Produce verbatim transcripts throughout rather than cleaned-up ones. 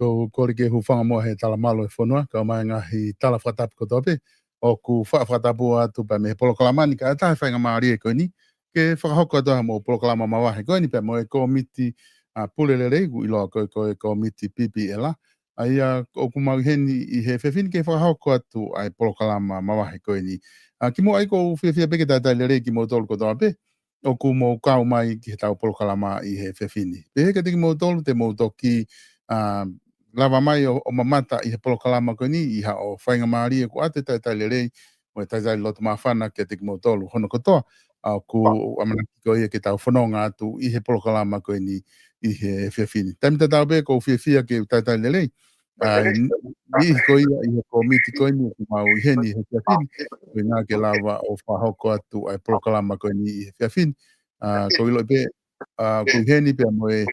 Ko u kole ke hūfanga muʻa he talamalu e fonua, kae ʻumaʻā e ngaahi tala fakatapu kotoa pē ʻoku faʻa fakatapu atu pea mei he polokalama ni, kae ʻatā e faingamālie ko eni ke fakahoko atu ʻa e mo polokalama māvahe ko eni pea mo e kōmiti, ʻa, pule lelei, ʻoku ʻiloa ko e, ko e kōmiti P P L. ʻA ia ʻoku mau ʻi heni ʻi he efiafi ni ke fakahoko atu ʻa e polokalama māvahe ko eni. ʻA, kimuʻa ai ʻoku ou fiefia pē ke talitali lelei kimoutolu kotoa pē ʻoku mou kau mai ki heʻetau polokalama ʻi he efiafi ni. Pehē kiate kimoutolu te mou toki, ʻa, lava mai ʻo, ʻo mamata ʻi he polokalama ko eni ʻi haʻo faingamālie, ʻoku ʻoatu e talitali lelei mo e talitali loto māfana kiate kimoutolu hono kotoa, ʻa, ʻoku ʻamanaki ko ia ke tau fononga atu ʻi he polokalama ko eni ʻi he efiafi ni. Taimi tatau pē ʻoku ou fiefia ke u talitali lelei ʻa e niʻihi ko ia ʻi he kōmiti ko eni ʻoku mau ʻi heni he efiafi ni, ko e ʻuhinga ke lava ʻo fakahoko atu ʻa e polokalama ko eni ʻi he efiafi ni. ʻA, ʻoku ou ʻiloʻi pē, ʻa, ʻoku ʻi heni pea mo e,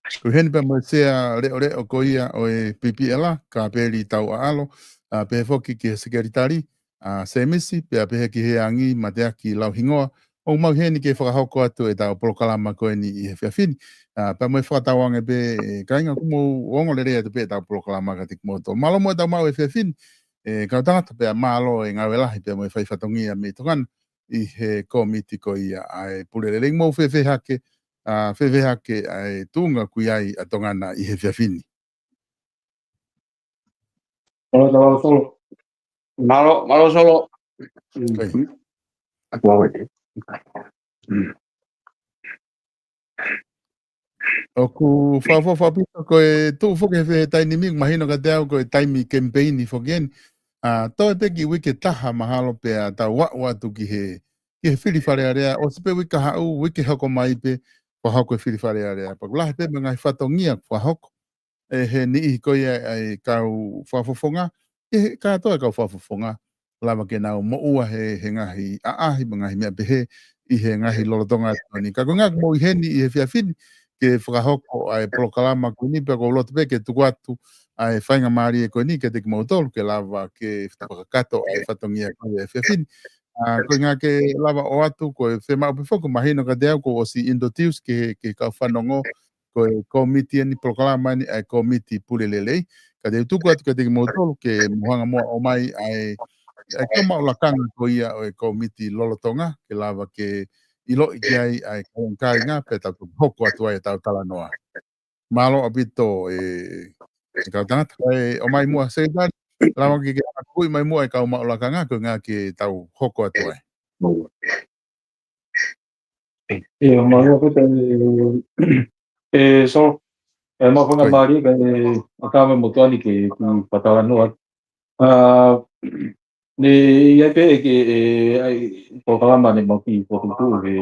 ʻoku ʻi heni pea mo e sea leʻoleʻo ko ia ʻo e P P L, Kapeli Tauʻaʻalo, ʻa, pehē foki ki he sekelitali, ʻa, Semisi, pea pehē ki he angi, Mateaki Lauhingoa, ʻoku mau ʻi heni ke fakahoko atu ʻetau polokalama ko eni ʻi he efiafi ni. ʻA, pea mo e fakatauange pē, ʻe kāinga, ʻoku mou ongo lelei atu pē ʻetau polokalama kiate kimoutolu. Mālō muʻa ʻetau maʻu e efiafi ni, ʻe kau tangata, pea mālō e ngāue lahi pea mo e fai fatongia mei Tonga ni ʻi he kōmiti ko ia ʻa e pule lelei. Mou fēfē hake, ʻa, fēfē hake ʻa e tuʻunga ʻoku ʻi ai ʻa Tonga na ʻi he efiafi ni? Mālō, mālō Solo. Mālō, mālō Solo. Kai. Aku awe. ʻOku fakaʻofoʻofa ʻaupito, ko e tuʻu foki he fe-, taimi ni, mahino kiate au ko e taimi kemipeini foki eni. ʻA, toe pē kiʻi uike ʻe taha mahalo pea tau aʻu atu ki he, ki he fili Fale Alea, ʻosi pē uike kahaʻu, uike hoko mai pē, fakahoko e fili Fale Alea. Pea ʻoku lahi pē mo e ngaahi fatongia ʻoku fakahoko ʻe he niʻihi ko ia ʻa e kau fakafofonga, ʻe he kātoa e kau fakafofonga, lava ke nau moʻua he, he ngaahi ʻaʻahi mo e ngaahi meʻa pehē ʻi he ngaahi lolotonga atu ni. Ka ko e ʻuhinga ʻoku mou ʻi heni ʻi he efiafi ni ke fakahoko ʻa e polokalama ko eni, pea ʻoku ou loto pē ke tuku atu ʻa e faingamālie ko eni kiate kimoutolu ke lava ke fakakakato ʻa e fatongia ko ia he efiafi ni. ʻA, ko e ʻuhinga ke lava ʻo ʻoatu, ko e fiemaʻu pē foki, mahino kiate au kuo u ʻosi introduce ki he, ki he kau fanongo, ko e kōmiti eni polokalama eni ʻa e kōmiti pule lelei. Ka te u tuku atu kiate kimoutolu ke mou hanga muʻa ʻo ʻomai ʻa e, ʻa e kau maʻu lakanga ko ia ʻo e kōmiti lolotonga, ke lava ke ʻiloʻi ki ai ʻa e kāinga pea tau hoko atu ai ʻetau talanoa. Mālō ʻaupito ʻe, ʻe kau tangata, ʻe ʻomai muʻa sekelitali, lava ke ke ʻakuʻi mai muʻa e kau maʻu lakanga, ko e ʻuhinga ke tau hoko atu ai. ʻIo, mālō ʻaupito, ʻe, ʻe, Solo, ʻe, mau fanga mālie ka e ʻatā mo e motuʻa ni ke, ke fakatalanoa. ʻA, ne, ʻi ai pē ke, ʻe, ʻai, polokalama ne mau kiʻi fokotuʻu he,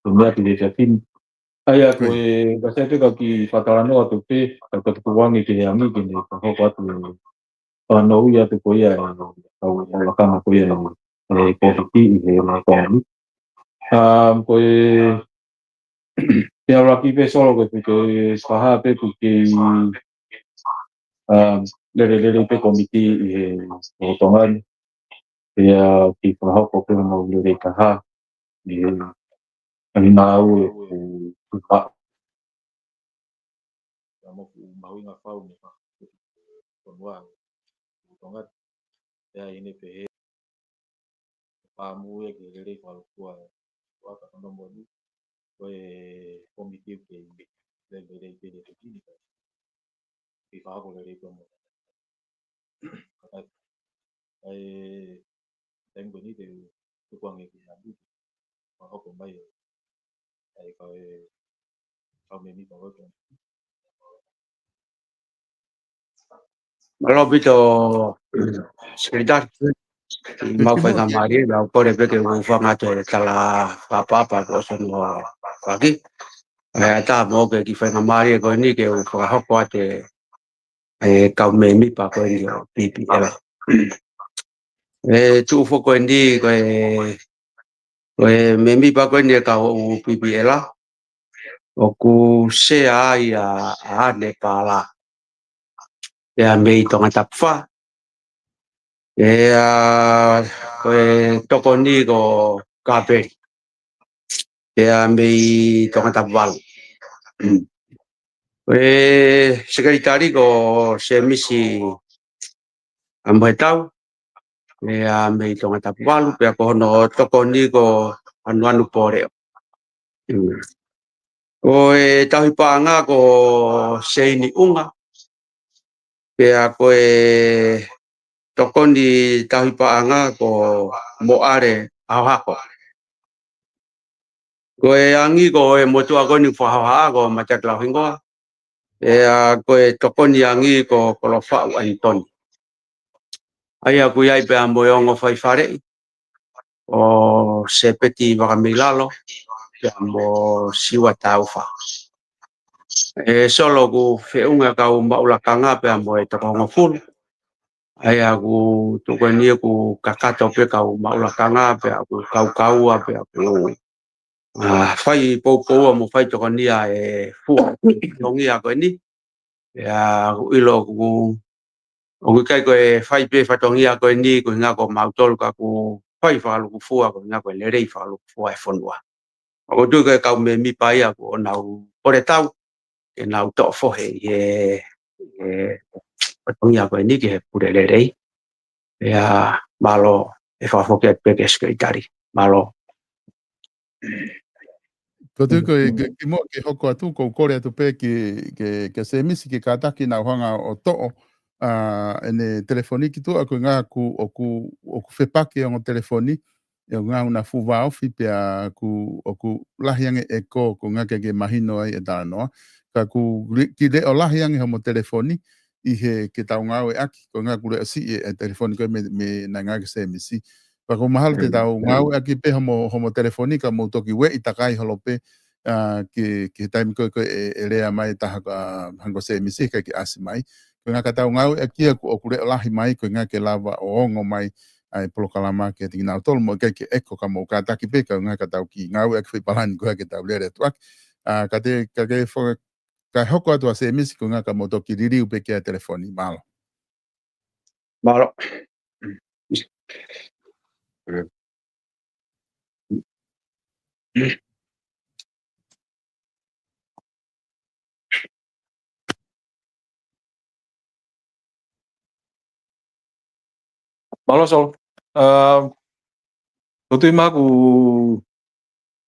he meʻa ki he efiafi ni. ʻA ia ko e, ka sai pē kau kiʻi fakatalanoa atu pē, kau kiʻi tukuange ki he angi ke ne fakahoko atu e, fanongo atu ko ia ʻa e kau maʻu lakanga ko ia ʻa e komiti ʻi he maʻu tangani. Um, ko e, pea ʻuluaki pē Solo ko e pē ke fakahā pē ʻoku kei, um, lele lelei pē komiti ʻi he lolotonga ni. Pea ʻoku kei fakahoko pē ʻenau lelei taha ʻi he ngāue ʻoku, ʻoku ka. Pea mo ʻoku mahuʻinga fau mo e fonua ʻi Tonga. Pea ʻi heʻene pehē, pea mo e ke lele fakalukua, ua ka kono moni, ko e komiti ʻoku kei lele lelei pē he tuʻi ni ka. Kei fakahoko lelei pē mo. Kakai. ʻA e, taimi ko eni te u tuku ange ki he ʻapi. Fakahoko mai ʻa e kau, kau mēmipa ko ē. Mālō ʻaupito, Sekelitali. Kiʻi mau faingamālie, ʻoku ou kole pē ke u hūfanga atu he tala fakaʻapaʻapa kuo ʻosi hono foaki. ʻA e ʻatā mo e kiʻi faingamālie ko eni ke u fakahoko atu e kau mēmipa ko eni ʻo PPL. ʻE tuʻu foki ko eni ko e, ko e mēmipa ko eni e kau PPL. ʻOku sea ai ʻa, ʻa Nepala. Pea mei Tongatapu fā. Pea ko e tokoni ko Kapeli. Pea mei Tongatapu valu. Ko e sekelitali ko Semisi ʻAmohetau. Pea mei Tongatapu valu, pea ko hono tokoni ko Anuanu Pōleʻo. Ko e tauhi paʻanga ko Seini ʻUnga. Pea ko e tokoni tauhi paʻanga ko Moʻale ʻAhohako. Ko e angi ko e motuʻa ko eni fakahohaʻa ko Matiaki Lauhingoa. Pea ko e tokoni angi ko Kolofaʻu ʻAnitoni. ʻA ia ʻoku ʻi ai pea mo e ongo faifaleʻi, ʻo Sepeti Vakameilalo, pea mo Siua Taufa. ʻE Solo, ʻoku feʻunga kau maʻu lakanga pea mo e toko hongofulu. ʻA ia ʻoku tuku eni ʻoku kakato pē kau maʻu lakanga pea ʻoku kaukaua pea ʻoku, ʻa, fai poupoua mo fai tokonia e fua fatongia ko eni. Pea ʻoku ʻilo ʻoku, ʻoku ʻikai ko e fai pē fatongia ko eni ko e ʻuhinga ko mautolu ka ʻoku fai fakalūkufua ko e ʻuhinga ko e lelei fakalūkufua e fonua. ʻOku ou tui ko e kau mēmipa ia ʻoku nau kole tau ke nau toʻo fohe ʻi he, ʻi he fatongia ko eni ki he pule lelei. Pea mālō e fakafoki atu pē ki he sekelitali. Mālō. Ko tu ko e, ke, ke mo ke hoko atu, ko u kole atu pē ki, ki, ki Semisi ke kātaki nau hanga ʻo toʻo, ʻa, ʻene telefoni ki tuʻa ko e ʻuhinga ʻoku, ʻoku, ʻoku fepaki ongo telefoni, ʻe ʻuhinga ʻoku na fuʻu vāofi pea ʻoku, ʻoku lahi ange e ko, ko e ʻuhinga ke, ke mahino ai e talanoa. Ka ʻoku li-, kiʻi leʻo lahi ange homo telefoni, ʻi he ke tau ngāueʻaki, ko e ʻuhinga ʻoku leʻo siʻi e, e telefoni ko ē mei, mei he ngaahi Semisi. Pea ʻoku mahalo te tau ngāueʻaki pē homo, homo telefoni ka mou toki ueʻi takai holo pē, ʻa, ki, ki he taimi ko ē ko ē ʻe, ʻe lea mai taha ka hangē ko Semisi ʻikai ke ʻasi mai. Ko e ʻuhinga ka tau ngāueʻaki ia ʻoku, ʻoku leʻo lahi mai, ko e ʻuhinga ke lava ʻo ongo mai ʻa e polokalama kiate kinautolu mo ʻikai ke ʻeko ka mou kātaki pē ka ʻuhinga ka tau kiʻi ngāueʻaki foʻi palani ko ē ke tau lele atu ʻaki. ʻA, ka te, ka ke fo-, ka hoko atu ʻa Semisi ko e ʻuhinga ka mou toki liliu pē ki he telefoni, mālō. Mālō. Mālō Solo. ʻA, ʻoku ou tui maku,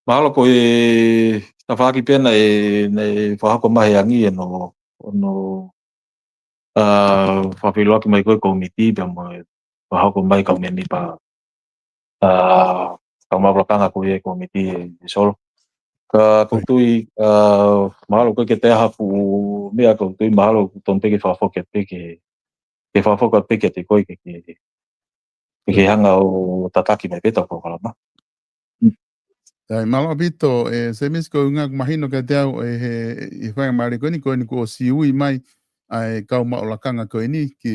mahalo ko e tafaʻaki pē naʻe, naʻe fakahoko mai he angi ʻa hono, hono, ʻa, fakafeʻiloaki mai ko ē komiti pea mo e fakahoko mai kau mēmipa, ʻa, kau maʻu lakanga ko ē komiti ʻe, ʻe Solo. Ka ʻoku ou tui, ʻa, mahalo ko e ke te aha fu meʻa ʻoku ou tui mahalo ʻoku tonu pē ke fakafoki pē ke, ke fakafoki pē ke te ko ē ke, ke, ke hanga ʻo tataki mai pē ʻetau polokalama. ʻAi, mālō ʻaupito, ʻe Semisi, ko e ʻuhinga ʻoku mahino kiate au ʻe he, ʻi he faingamālie ko eni, ko eni kuo ʻosi ui mai ʻa e kau maʻu lakanga ko eni ki,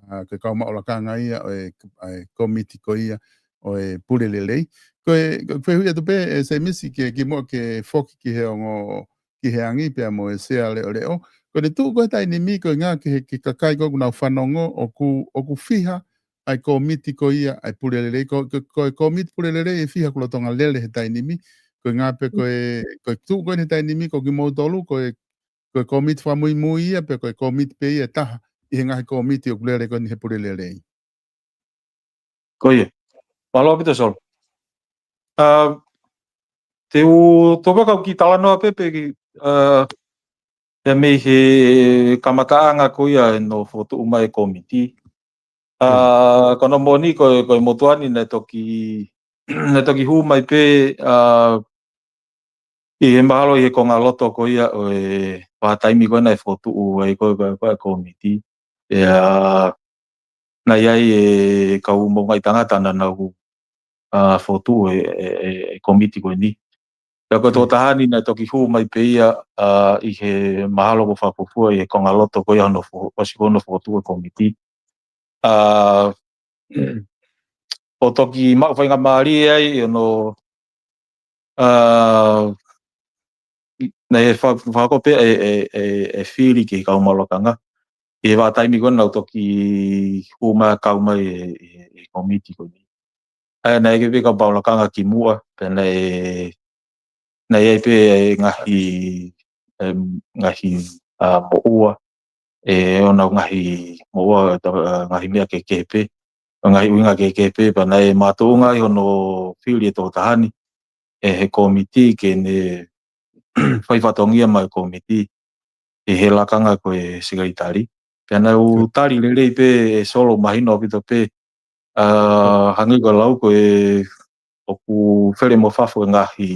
ʻa, ko e kau maʻu lakanga ia ʻo e, ʻa e kōmiti ko ia ʻo e pule lelei. Ko e, ko e fehuʻi atu pē, ʻe Semisi, ke kimuʻa ke foki ki he ongo, ki he angi pea mo e sea leʻoleʻo. Ko ʻene tuʻu ko ē he taimi ni, ko e ʻuhinga ki he, ki he kakai ko ē ʻoku nau fanongo, ʻoku, ʻoku fiha ʻa e kōmiti ko ia ʻa e pule lelei, ko, ko, ko e kōmiti pule lelei ʻe fiha ʻoku lolotonga lele he taimi ni, ko e ʻuhinga pē ko e, ko e tuʻu ko ē he taimi ni, ko kimoutolu, ko e, ko e kōmiti fakamuimui ia, pe ko e kōmiti pē ia ʻe taha ʻi he ngaahi kōmiti ʻoku lele ko eni he pule lelei. Ko ia. Mālō ʻaupito Solo. ʻA, te u topa kau kiʻi talanoa pē pē ki, ʻa, pea mei he kamataʻanga ko ia ʻo hono fokotuʻu mai e kōmiti. ʻA, ko hono moʻoni ko e, ko e motuʻa ni naʻe toki, naʻe toki hū mai pē, ʻa, ʻi he mahalo ʻi he kongaloto ko ia ʻo e vahaʻa taimi ko ē naʻe fokotuʻu ai ko e, ko e, ko e kōmiti. ʻIa, naʻe ʻi ai e kau moʻungaʻi tangata naʻa nau, ʻa, fokotuʻu e, e, e, e kōmiti ko eni. Pea ko e tokotaha ni naʻe toki hū mai pē ia, ʻa, ʻi he mahalo ko e fakafuofua ʻi he kongaloto ko ia hono fo-, ʻosi ko hono fokotuʻu e kōmiti. ʻA, ʻo toki maʻu faingamālie ai ʻi hono, ʻa, naʻe fa-, fakahoko pē e, e, e, e fili ki he kau maʻu lakanga. ʻI he vahaʻa taimi ko ē naʻa nau toki hū mai, kau mai e, e, e kōmiti ko eni. ʻA ia naʻe ʻi ai pē kau maʻu lakanga kimuʻa, pea naʻe, naʻe ʻi ai pē e ngaahi, em, ngaahi, ʻa, moʻua, ʻe, ʻo nau ngaahi moʻua, ta-, ʻa, ngaahi meʻa kehekehe pē, ngaahi ʻuhinga kehekehe pē, pea naʻe makatuʻunga ai hono fili e tokotaha ni ʻe he kōmiti ke ne fai fatongia mai e kōmiti ʻi he lakanga ko e sekelitali. Pea naʻa ku tali lelei pē ʻe Solo, mahino ʻaupito pē, ʻa, hangē ko e lau ko ē ʻoku fele mo fafo e ngaahi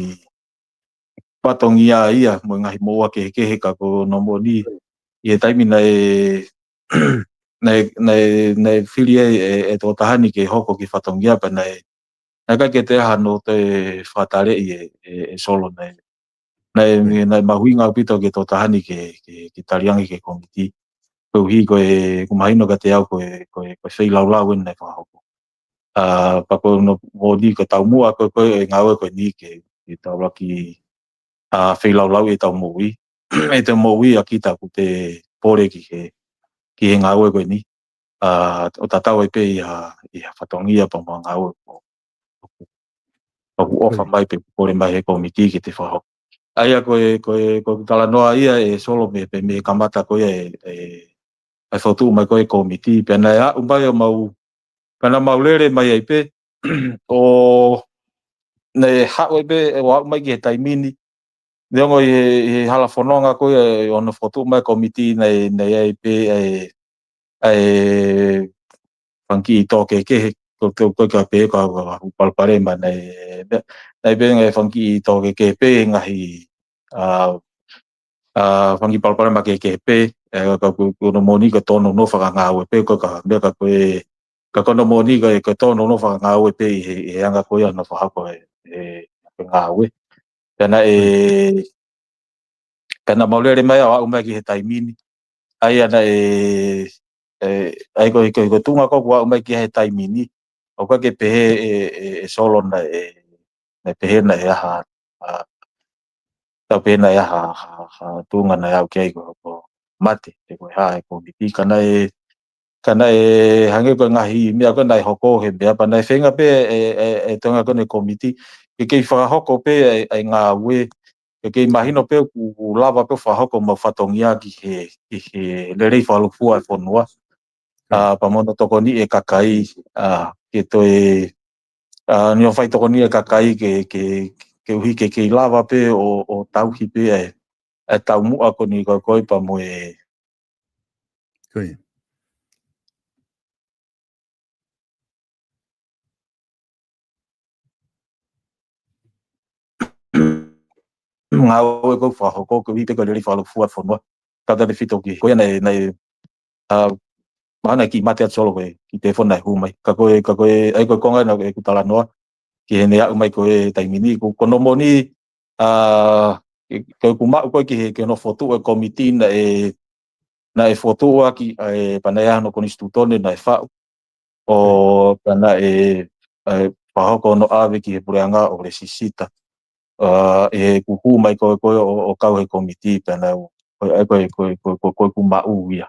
fatongia ia mo e ngaahi moʻua kehekehe, ka ko hono moʻoni ʻi he taimi naʻe, naʻe, naʻe, naʻe fili ai e, e tokotaha ni ke hoko ki he fatongia pea naʻe, naʻe ʻikai ke toe ʻi ai hano toe fakataleʻi ʻe, ʻe, ʻe Solo naʻe, naʻe, naʻe mahuʻinga ʻaupito ki he tokotaha ni ke, ke, ke tali ange ki he kōmiti. Koeʻuhi ko e, ʻoku mahino kiate au ko e, ko e, ko e feilaulau eni naʻe fakahoko. ʻA, pea ko hono moʻoni ko e taumuʻa ko ē, ko e ngāue ko eni ke, ke tau lava ke, ʻa, feilaulau ʻetau moʻui, ʻetau moʻui ʻa kita ʻoku te pole ki he, ki he ngāue ko eni. ʻA, ʻo tatau ai pē ʻi ha, ʻi ha fatongia pea mo ha ngāue ʻoku, ʻoku ʻofa mai pe pole mai he kōmiti ke te fakahoko. ʻA ia ko e, ko e, ko e talanoa ia ʻe Solo mei, pē mei he kamata ko ia e, e, e fokotuʻu mai ko ē e kōmiti, pea naʻe aʻu mai ʻo mau, pea naʻa mau lele mai ai pē, ʻo naʻe haʻu ai pē, ʻo aʻu mai ki he taimi ni, neongo ʻi he, ʻi he hala fononga ko ia ʻo hono fokotuʻu mai e kōmiti naʻe, naʻe ʻi ai pē, ʻa e, ʻa e fanga kiʻi tō kehekehe, ko, ko, ko e ka pehē ko e, ko e palopalema naʻe, naʻe pē ngaahi fanga kiʻi tō kehekehe pē, ngaahi, ʻa, ʻa, fanga kiʻi palopalema kehekehe pē, ʻe, ka ko, ko hono moʻoni ko e tōnounou fakangāue pē, ko e ka, meʻa ka ko e, ka ko hono moʻoni ko e, ko e tōnounou fakangāue pē ʻi he, ʻi he anga ko ia hono fakahoko e, e, e ngāue. Pea naʻe, pea naʻa mau lele mai ʻo aʻu mai ki he taimi ni. ʻA ia naʻe, e, ʻa ia ko e, ko e, ko e tuʻunga ko ē kuo aʻu mai ki he taimi ni, ʻoku ʻikai ke pehē ʻe, ʻe, ʻe Solo naʻe, naʻe pehē naʻe ʻi ai ha, ʻa, tau pehē naʻe ʻi ai ha, ha, ha tuʻunga naʻe aʻu ki ai ko, ko e mate, pe ko e hā e kōmiti, ka naʻe, ka naʻe hangē ko e ngaahi meʻa ko ē naʻe hoko he meʻa, pea naʻe feinga pē e, e, e toenga ko eni e kōmiti ke kei fakahoko pē e, e ngāue, ke kei mahino pē ʻoku lava pē ʻo fakahoko homau fatongia ki he, ki he lelei fakalūkufua e fonua. ʻA, pea mo hono tokoniʻi e kakai, ʻa, ke toe, ʻa, neongo e fai tokoniʻi e kakai ke, ke, koeʻuhi ke kei lava pē ʻo, ʻo tauhi pē e, e taumuʻa ko eni ko ē ko ē pea mo e. Ko ia. Ngāue ko ē ʻoku fakahoko, koeʻuhi pē ko e lelei fakalūkufua e fonua. Ka tau tefito ki, ko ia naʻe, naʻe, ʻa, mahalo naʻe kiʻi mate atu Solo ko e kiʻi telefoni naʻe hū mai. Ka ko e, ka ko e, ʻa ia ko e konga naʻe ʻeku talanoa ki heʻene aʻu mai ko ē he taimi ni. Ko, ko hono moʻoni, ʻa, ke, ke u maʻu ko ē ki he, ki hono fokotuʻu e kōmiti naʻe, naʻe fokotuʻu ʻaki ʻa e, pea naʻe ʻi ai hono konisitūtone naʻe faʻu, ʻo pea naʻe, ʻe, fakahoko hono ʻave ki he puleʻanga ʻo lesisita ʻa e kuku mai ko ē ko ē ʻo, ʻo kau he kōmiti pea naʻa ku, ko e, ko e, ko e, ko e, ko e, ko e kuku maʻu ia.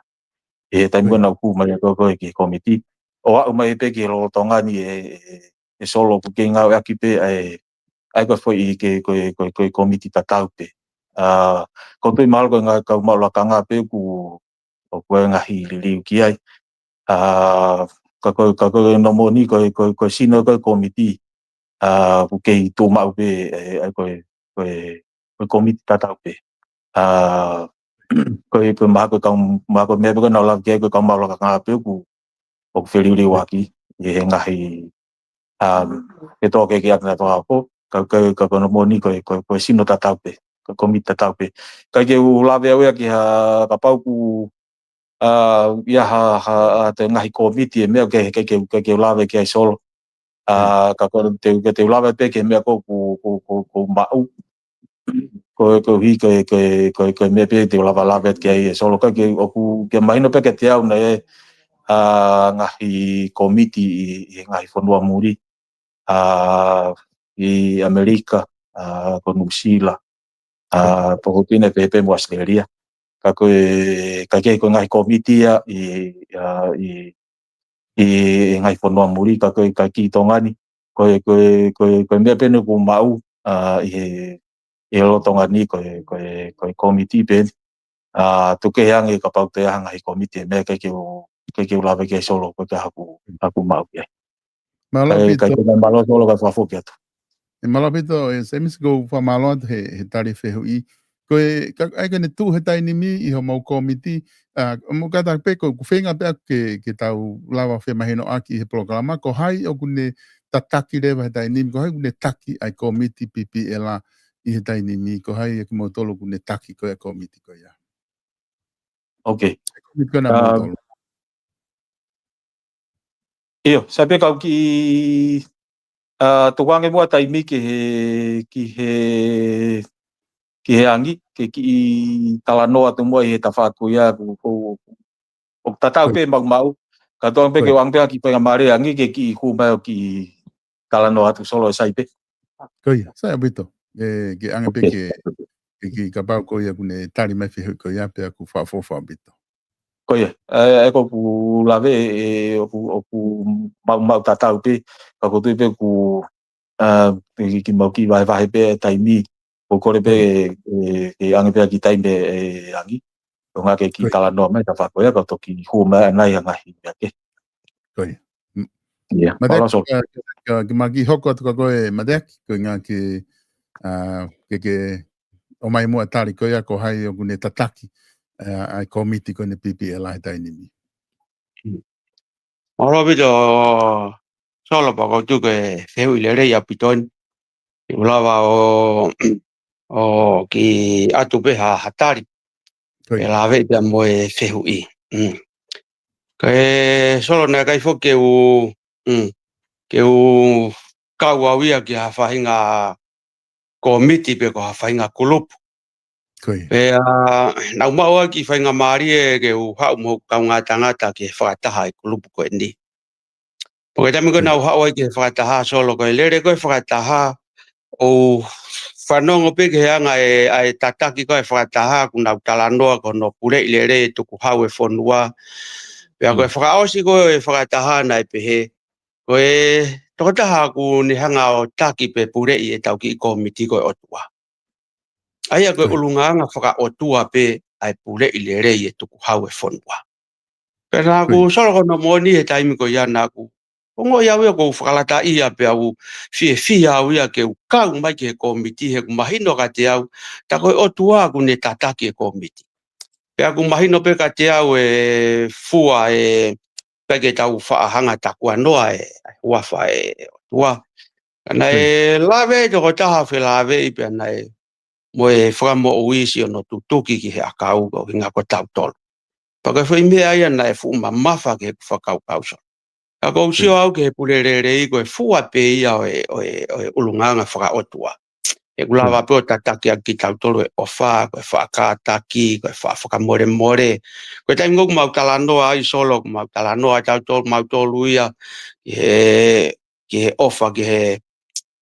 ʻI he taimi ko ē naʻa ku hū mai ko ē ko ē ki he kōmiti, ʻo aʻu mai pē ki he lolotonga ni ē, ē, ē Solo, ʻoku kei ngāueʻaki pē ʻa e, ʻa e ko e foʻi ke, ko e, ko e, ko e kōmiti tatau pē. ʻA, ʻoku ou tui mahalo ko e ngaahi kau maʻu lakanga pē ʻoku, ʻoku ʻi ai e ngaahi liliu ki ai. ʻA, ka ko e, ka ko e nōmoni ko e, ko e, ko e sino ko e kōmiti, ʻa, ʻoku kei tuʻu maʻu pē, ē, ʻa e ko e, ko e, ko e kōmiti tatau pē. ʻA, ko e, ko e mahalo ko e kau, mahalo ko e meʻa pē ko ē naʻa ku lave ki ai ko e kau maʻu lakanga pē ʻoku, ʻoku feliuliuaki ʻi he ngaahi, ʻa, ke tō ke ke atu na tō ako, ka, ka, ka ko e nōmoni ko e, ko e, ko e sino tatau pē, ko e kōmiti tatau pē. ʻIkai ke u lave au ia ki ha, kapau ʻoku, ʻa, ʻi ai ha, ha, ʻa, te ngaahi kōmiti ʻe meʻa ke, ke, ke, ke, ke u lave ki ai Solo. ʻA, ka ko e te, ke te u lave pē ki he meʻa ko ē ʻoku, ʻoku, ʻoku, ʻoku maʻu. Ko e, ko e hiki, ko e, ko e, ko e, ko e meʻa pē te u lave, lave ki ai ē Solo, ka ke, ʻoku, ke mahino pē kiate au naʻe, ʻa, ngaahi kōmiti ʻi, ʻi he ngaahi fonua muli, ʻa, ʻi ʻAmelika, ʻa, ko Nuʻusila, ʻa, pea ʻoku ou tui naʻe pehē pē mo ʻAositelēlia. Ka ko e, ka ke ko e ngaahi kōmiti ia ʻi, ʻa, ʻi, ʻi, ʻi he ngaahi fonua muli, ka ko e, ka ki Tonga ni, ko e, ko e, ko e, ko e meʻa pē ʻoku maʻu, ʻa, ʻi he, ʻi he lolotonga ni, ko e, ko e, ko e kōmiti pē ʻeni. ʻA, tuku kehe ange kapau te ʻi ai ha ngaahi kōmiti ʻe meʻa ke, ke u, ke, ke u lave ki ai Solo, ko e ka haku, haku maʻu ki ai. Mālō ʻIkai, ʻikai ʻaupito. Ke mālō Solo ka fakafoki atu. ʻE mālō ʻaupito, ʻe Semisi, ʻoku ou fakamālō atu he, he tali fehuʻi. Ko e, ka, ʻa ia ko ʻene tuʻu he taimi ni ʻi homou kōmiti, ʻa, mo kata pē ko, ʻoku feinga pē ʻaku ke, ke tau lava femahinoʻaki he polokalama, ko hai ʻoku ne tataki leva he taimi ni, ko hai ʻoku ne taki ʻa e kōmiti P P L ʻi he taimi ni, ko hai ʻa kimoutolu ʻoku ne taki ko ē ʻa e kōmiti ko ia. Ok. Kōmiti ko ena ʻa, moutolu. ʻIo, sai pē kau kiʻi, ʻa, tuku ange muʻa taimi ki he, ki he, ki he angi, ke kiʻi talanoa atu muʻa ʻi he tafaʻaki ko ia ʻoku, ʻoku, ʻoku tatau pē maʻu maʻu. Ka tuku ange pē ke u ʻange pē ha kiʻi faingamālie angi ke kiʻi hū mai ʻo kiʻi talanoa atu Solo, sai pē. Ko ia, sai ʻaupito. ʻE, ke ʻange pē ke, ke, ke kapau ko ia ʻoku ne tali mai fehuʻi ko ia pea ʻoku fakaʻofoʻofa ʻaupito. Ko ia, ʻe, ʻe ʻoku ou lave, ʻe, ʻoku, ʻoku maʻu, maʻu tatau pē, ka ʻoku ou tui pē ʻoku, ʻa, ke, ke mau kiʻi vahevahe pē taimi, ʻoku ou kole pē, ʻe, ke ʻange pē ha kiʻi taimi ʻe angi. ʻO ngā ke kiʻi talanoa mai tafaʻaki ko ia, ka toki hū mai ʻanai ʻa e ngaahi meʻa kehe. Ko ia. Ia, mālō Solo. Ka, ka, ka mau kiʻi hoko atu kia koe Mateaki, ko e ngā ke, ʻa, ke, ke ʻomai muʻa tali ko ia ko hai ʻoku ne tataki, ʻa, ʻa e kōmiti ko eni P P L he taimi ni. Mālō ʻaupito Solo, pea ʻoku ou tui ko e fehuʻi lelei ʻaupito eni. Ke u lava ʻo, ʻo kiʻi ʻatu pē ha, ha tali. Ko ia. ʻE lave pea mo e fehuʻi. Mm. Ka ʻe Solo, naʻe ʻikai foki ke u, mm, ke u kau au ia ki ha faʻahinga kōmiti pe ko ha faʻahinga kulupu. Ko ia. Pea naʻa ku maʻu ʻa e kiʻi faingamālie ke u haʻu mo hoku kaungā tangata ki he fakataha ʻa e kulupu ko eni. Pea ko e taimi ko ē naʻa ku haʻu ai ki he fakataha Solo, ko e lele ko ē fakataha, ʻoku ou fanongo pē ki he anga ʻe, ʻa e tataki ko ē fakataha, ʻoku nau talanoa ko hono puleʻi lelei e tukuhau e fonua. Pea ko e fakaʻosi ko ē fakataha naʻe pehē, ko e tokotaha ʻoku ne hanga ʻo taki pe puleʻi ʻetau kiʻi kōmiti ko e ʻOtua. ʻA ia ko e ʻulungaanga fakaʻotua pē ʻa e puleʻi lelei e tukuhau e fonua. Pea naʻa ku Solo, ko hono moʻoni he taimi ko ia naʻa ku ongoʻi au ia ʻoku ou fakalataʻia pea u fiefia au ia ke u kau mai ki he kōmiti he ʻoku mahino kiate au, tā ko e ʻOtua ʻoku ne tataki e kōmiti. Pea ʻoku mahino pē kiate au e fua e, ʻikai ke tau faʻa hanga takuanoa e, e huafa e ʻOtua. Ka naʻe lave tokotaha felāveʻi pea naʻe mo e fakamoʻui siʻono tutuki ki he ʻakau ko hinga ko tautolu. Pea ko e foʻi meʻa ia naʻe fuʻu mamafa ki heʻeku fakakaukau Solo. Ka ʻoku ou sio au ki he pule lelei ko e fua pē ia ʻo e, ʻo e, ʻo e ʻulungaanga fakaʻotua. ʻE ʻoku lava pē ʻo tataki ʻaki kitautolu ʻe he ʻofa, ko e faʻa kātaki, ko e faʻa fakamolemole. Ko e taimi ʻoku mau talanoa ai Solo, ʻoku mau talanoa tautolu, mautolu ia, ki he, ki he ʻofa, ki he,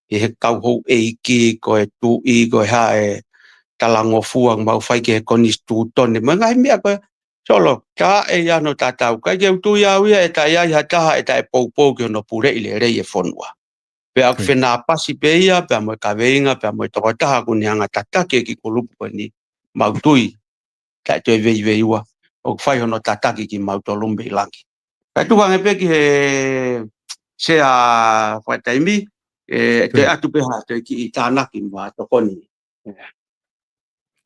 ki he kau houʻeiki, ko e tuʻi, ko e hā e talangofua, ʻoku mau fai ki he konisitūtone. Mo e ngaahi meʻa ko ē, Solo, tā ʻe ia no tatau. ʻIkai ke u tui au ia ʻe taʻe ʻi ai ha taha ʻe taʻe poupou ki hono puleʻi lelei e fonua. Pea ʻoku fenāpasi pē ia, pea mo e kaveinga, pea mo e tokotaha ʻoku ne hanga tataki e kiʻi kulupu ko eni, mau tui, taʻe toe veiveiua, ʻoku fai hono tataki kimautolu mei langi. Kae tuku ange pē ki he sea fakataimi, ʻe toe ʻatu pē ha toe kiʻi tānaki mo ha tokoni.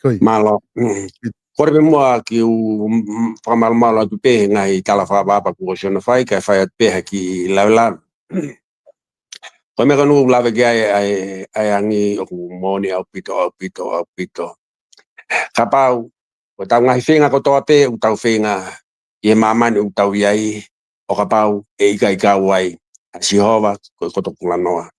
Mālō. Mm. Kole pē muʻa ke u, mm, fakamālōmālō atu pē he ngaahi tala fakaʻapaʻapa kuo ʻosi hono fai, kae fai atu pē ha kiʻi lavelave. Ko e meʻa ko eni ʻoku lave ki ai, ʻa e, ʻa e angi ʻoku moʻoni ʻaupito, ʻaupito, ʻaupito. Kapau, ko ʻetau ngaahi feinga kotoa pē, ʻoku tau feinga ʻi he māmani ʻoku tau ʻi ai, ʻo kapau ʻe ʻikai kau ai ʻa Sihova, ko e koto kulanoa.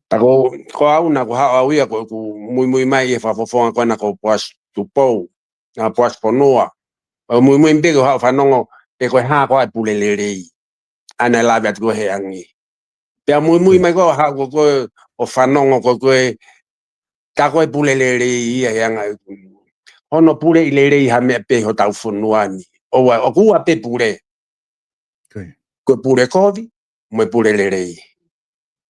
Ka ko, ko au naʻa ku haʻu au ia, ko ʻeku muimui mai ʻi he fakafofonga ko ena ko Poasi Tupou, ʻa Poasi Fonua. ʻO muimui pē ke u haʻu ʻo fanongo, pe ko e hā koā e pule lelei. ʻA ena ʻe lave atu ko ē he angi. Pea muimui mai ko ē ʻo haʻu ko ē ʻo fanongo ko ē, tā ko e pule lelei ia he anga ʻeku. Hono puleʻi lelei ha meʻa pē hotau fonua ni. ʻOua, ʻoku ua pē pule. Ko e pule kovi, mo e pule lelei.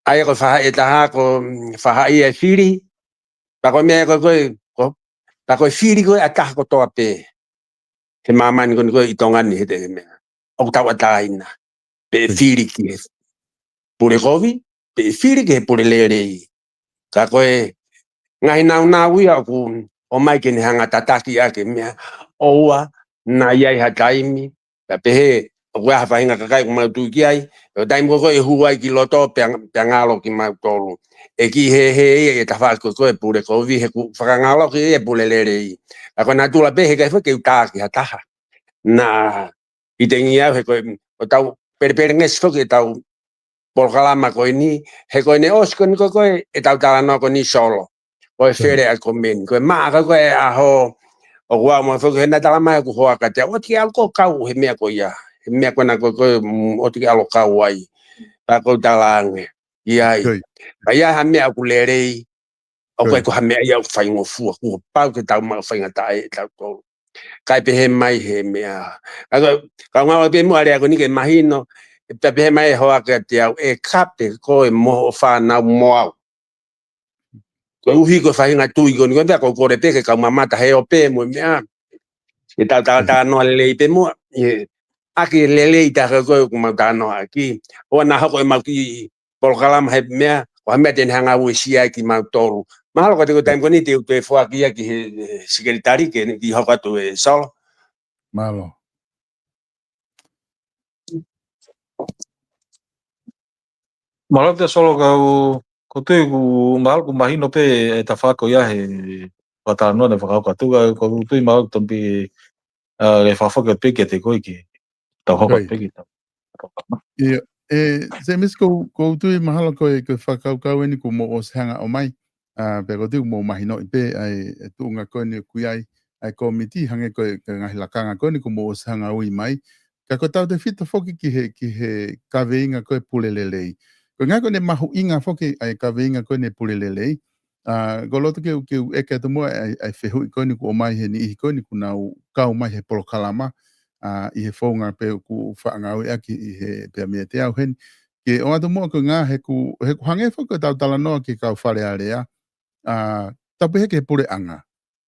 ʻA ia ko e faʻahi ʻe taha ko, mm, faʻahi ʻe fili, pea ko e meʻa ko ē, ko, ko, pea ko e fili ko ē ʻa e taha kotoa pē. He māmani ko eni ko ē ʻi Tonga ni he te he meʻa. ʻOku tauʻatāina. Pe ʻe fili ki he pule kovi, pe ʻe fili ki he pule lelei. Ka ko e ngaahi nāunau ia ʻoku ʻomai ke ne hanga tataki ʻaki e meʻa. ʻOua naʻa ʻi ai ha taimi, pea pehē, ʻoku ʻi ai ha faʻahinga kakai ʻoku mau tui ki ai, ʻo taimi ko ē ʻe hū ai ki loto, pea, pea ngalo kimautolu. ʻE kiʻi hē hē ia ʻi he tafaʻaki ko ē pule kovi, he ʻoku fakangaloʻi ia e pule lelei. Ka ko e natula pē he ʻikai foki ke u tā ki ha taha. Naʻa ʻi tengi au he ko e, ʻoku tau pelepelengesi foki ʻetau polokalama ko eni, he ko ʻene ʻosi ko eni ko ē, ko ē, ʻetau talanoa ko eni Solo. Ko e fele ʻa e komeni. Ko e maʻa ko ē, ko e ʻaho, ʻoku ʻi ai mo foki he naʻe tala mai ʻoku hoa ka te, ʻoua te ke ʻalu ʻo kau he meʻa ko ia. He meʻa ko ena ko ē, ko ē, mm, ʻoua te ke ʻalu ʻo kau ai. Pea ʻoku ou talaange. ʻI ai. Ka ʻi ai ha meʻa ʻoku lelei, ʻoku ʻikai ko ha meʻa ia ʻoku faingofua, kuo pau ke tau maʻu faingataʻa ʻe tautolu. Kae pehē mai he meʻa. Ka ko, ka ngalo pē muʻa lea ko eni ke mahino, pea pehē mai e hoa kiate au, ʻe kape koe mo hoʻo fānau mo au. Koeʻuhi ko e faʻahinga tui ko eni ko ē, pea ʻoku ou kole pē ke kau mamata he ʻo pē mo e meʻa. ʻE tau tala talanoa lelei pē muʻa, ʻe, ʻaki e lelei tā ko ē ʻoku mau talanoa ʻaki. ʻOua naʻa hoko ʻemau kiʻi polokalama he meʻa, ʻo ha meʻa te ne hanga ʻo uesia ai kimautolu. Mahalo ko e te ko e taimi ko eni te u toe foaki ia ki he, he sekelitali ke ne kiʻi hoko atu ē Solo. Mālō. Mālō ʻaupito Solo, ka ʻoku ou tui ʻoku mahalo ʻoku mahino pē e tafaʻaki ia he fakatalanoa naʻe fakahoko atu, ka ʻoku ou tui mahalo ʻoku tonu pē, ʻa, ke fakafoki atu pē kiate koe ke tau hoko atu pē ki he tau. ʻIo, ʻe, Semisi, ʻoku ou, ʻoku ou tui mahalo ko e, ko e fakakaukau eni kuo mou ʻosi hanga ʻo ʻomai, ʻa, pea ʻoku ou tui kuo mou mahinoʻi pē ʻa e, e tuʻunga ko eni ʻoku ʻi ai ʻa e kōmiti, hangē ko e, ko e ngaahi lakanga ko eni kuo mou ʻosi hanga ʻo ui mai. Ka ko e tautefito foki ki he, ki he kaveinga ko e pule lelei. Ko e ʻuhinga ko ʻene mahuʻinga foki ʻa e kaveinga ko eni pule lelei. ʻA, ʻoku ou loto ke u, ke u ʻeke atu muʻa ʻa e, ʻa e fehuʻi ko eni kuo ʻomai he niʻihi ko eni kuo nau kau mai he polokalama, ʻa, ʻi he founga pē ʻoku faʻa ngāueʻaki ʻe he Peami ʻiate au heni. Ke ʻoatu muʻa ko e ʻuhinga he ʻoku, he ʻoku hangē foki ko ʻetau talanoa ki he kau Fale Alea, ʻa, tau pehē ki he puleʻanga.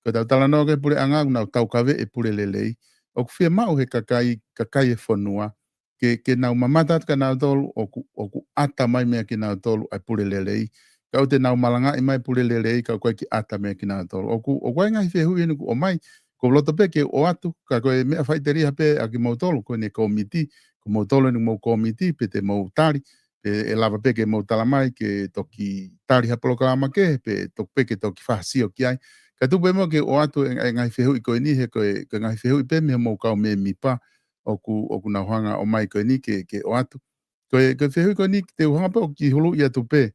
Ko ʻetau talanoa ki he puleʻanga, ʻoku nau taukaveʻi e pule lelei. ʻOku fiemaʻu he kakai, kakai e fonua ke, ke nau mamata atu kia nautolu, ʻoku, ʻoku ʻata mai meia kinautolu ʻa e pule lelei. Ka ʻoua te nau malangaʻi mai pule lelei, ka ʻoku ʻikai ke ʻata meia kinautolu. ʻOku, ʻoku ʻi ai e ngaahi fehuʻi eni ʻoku ʻomai, ʻoku ou loto pē ke u ʻoatu, ka ko e meʻa faʻiteliha pē ʻa kimoutolu, ko eni kōmiti, ko moutolu eni mo e kōmiti, pe te mou tali, pe ʻe lava pē ke mou tala mai, ke toki tali ha polokalama kehe, pe toki pē ke toki fakasio ki ai. Ka tuku pē muʻa ke u ʻoatu e, e ngaahi fehuʻi ko eni, he ko e, ko e ngaahi fehuʻi pē mei hoʻomou kau mēmipa, ʻoku, ʻoku nau hanga ʻo ʻomai ko eni ke, ke ʻoatu. Ko e, ko e fehuʻi ko eni, te u hanga pē ʻo kiʻi huluʻi atu pē.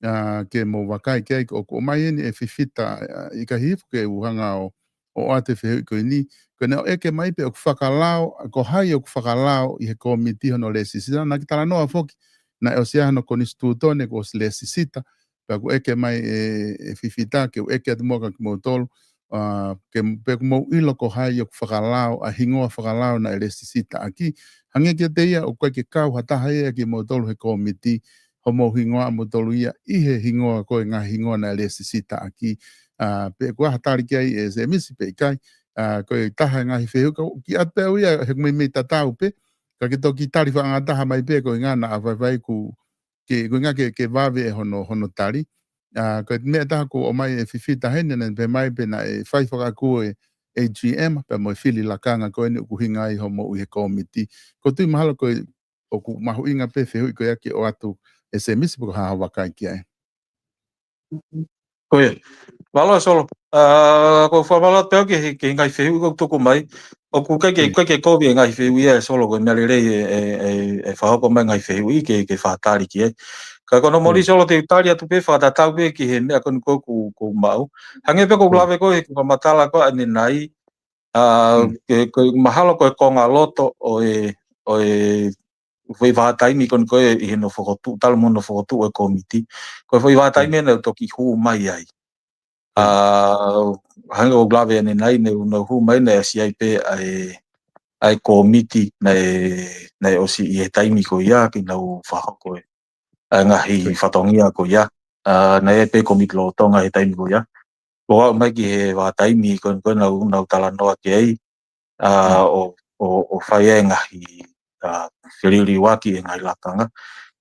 ʻa, ke mou vakai ki ai, ʻoku ʻomai eni ʻe Fifita, ʻa, ʻikai hifo ke u hanga ʻo, ʻo ʻoatu e fehuʻi ko eni. Ko ʻene ʻeke mai pe ʻoku fakalao, ko hai ʻoku fakalao ʻi he kōmiti hono lēsisita. Naʻa ke talanoa foki, naʻe ʻosi ʻi ai hono konisitūtone kuo ʻosi lēsisita, pea ʻoku ʻeke mai ʻe, ʻe Fifita ke u ʻeke atu muʻa kia kimoutolu, ʻa, ke, pe ʻoku mou ʻilo ko hai ʻoku fakalao, ʻa e hingoa fakalao naʻe lēsisitaʻaki. Hangē kiate ia, ʻoku ʻikai ke kau ha taha ia ʻiate kimoutolu he kōmiti, hoʻomou hingoa ʻamoutolu ia ʻi he hingoa ko e ngaahi hingoa naʻe lēsisitaʻaki. ʻA, pe ʻoku ʻi ai ha tali ki ai ʻe Semisi pe ʻikai, ʻa, ko e taha e ngaahi fehuʻi, ka ʻoku ʻi ai pē ʻa ia he ʻoku meimei tatau pē, ka ke toki tali fakaʻangataha mai pē ko e ngaahi naʻa vaivai ku ke, ko e ngaahi ke, ke vave ʻe hono, hono tali. ʻA, ko e meʻa ʻe taha kuo ʻomai ʻe Fifita heni, naʻe pehē mai pe naʻe fai fakakū ʻe A G M, pea mo e fili lakanga ko eni ʻoku ʻuhinga ai hoʻomou ʻi he kōmiti. ʻOku ou tui mahalo ko e, ʻoku mahuʻinga pē fehuʻi ko ia ke ʻoatu ʻe Semisi pe ko e hā hoʻo vakai ki ai. Ko ia. Mālō Solo. ʻA, ʻoku ou fakamālō atu pē au ki he, ki he ngaahi fehuʻi kuo tuku mai. ʻOku ʻikai ke, ʻikai ke kovi e ngaahi fehuʻi ia ʻe Solo, ko e meʻa lelei e, e, e, e fakahoko mai e ngaahi fehuʻi ke, ke fakatali ki ai. Ka ko hono moʻoni Solo te u tali atu pē fakatatau pē ki he meʻa ko eni ʻoku, ʻoku maʻu. Hangē pē ko ʻeku lave ko ē he fakamatala ko ē ʻanenai, ʻa, ke, ko e mahalo ko e konga loto ʻo e, ʻo e foʻi vahaʻa taimi ko eni ko ē ʻi hono fokotuʻu, talu mo hono fokotuʻu e kōmiti. Ko e foʻi vahaʻa taimi naʻe toki hū mai ai. ʻA, hangē ko ʻeku lave ʻanenai, naʻe, naʻe hū mai naʻe ʻasi ai pē ʻa e, ʻa e kōmiti naʻe, naʻe ʻosi ʻi he taimi ko ia ke nau fakahoko e, ʻa e ngaahi fatongia ko ia. ʻA, naʻe ʻi ai pē kōmiti lolotonga he taimi ko ia. Ko e aʻu mai ki he vahaʻa taimi ko eni ko ē naʻa nau, nau talanoa ki ai, ʻa, ʻo, ʻo, ʻo fai ai e ngaahi, ʻa, feliliuaki e ngaahi lakanga.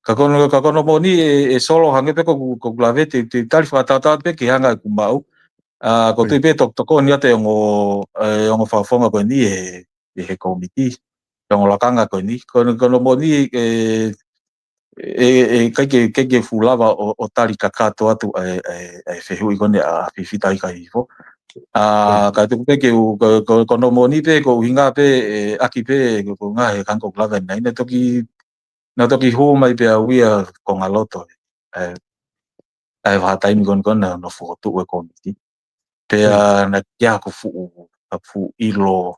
Ka ko hono, ka ko hono moʻoni ʻe, ʻe Solo, hangē pē ko ʻeku, ko ʻeku lave te, te u tali fakatātā pē ki he anga ʻoku maʻu. ʻA, ʻoku ou tui pē tokotoko ni atu e ongo, e ongo fakafofonga ko eni ʻi he, ʻi he kōmiti, e ongo lakanga ko eni. Ko hono, ko hono moʻoni ʻe, ʻe, ʻe ʻikai ke, ʻikai ke fuʻu lava ʻo, ʻo tali kakato atu ʻa e, ʻa e, ʻa e fehuʻi ko eni ʻa Fifita ʻikai hifo. ʻA, ka tuku pē ke u, ko, ko, ko hono moʻoni pē, ko e ʻuhinga pē, ʻe, ʻaki pē, ko, ko e ngaahi hangē ko ʻeku lave ʻanenai, naʻe toki, naʻe toki hū mai pē ʻa ia konga loto, ʻe, ʻa e vahaʻa taimi ko eni ko ē naʻe, naʻe fokotuʻu e kōmiti. Pea naʻe ʻikai ke fuʻu, ʻa, fuʻu ʻilo,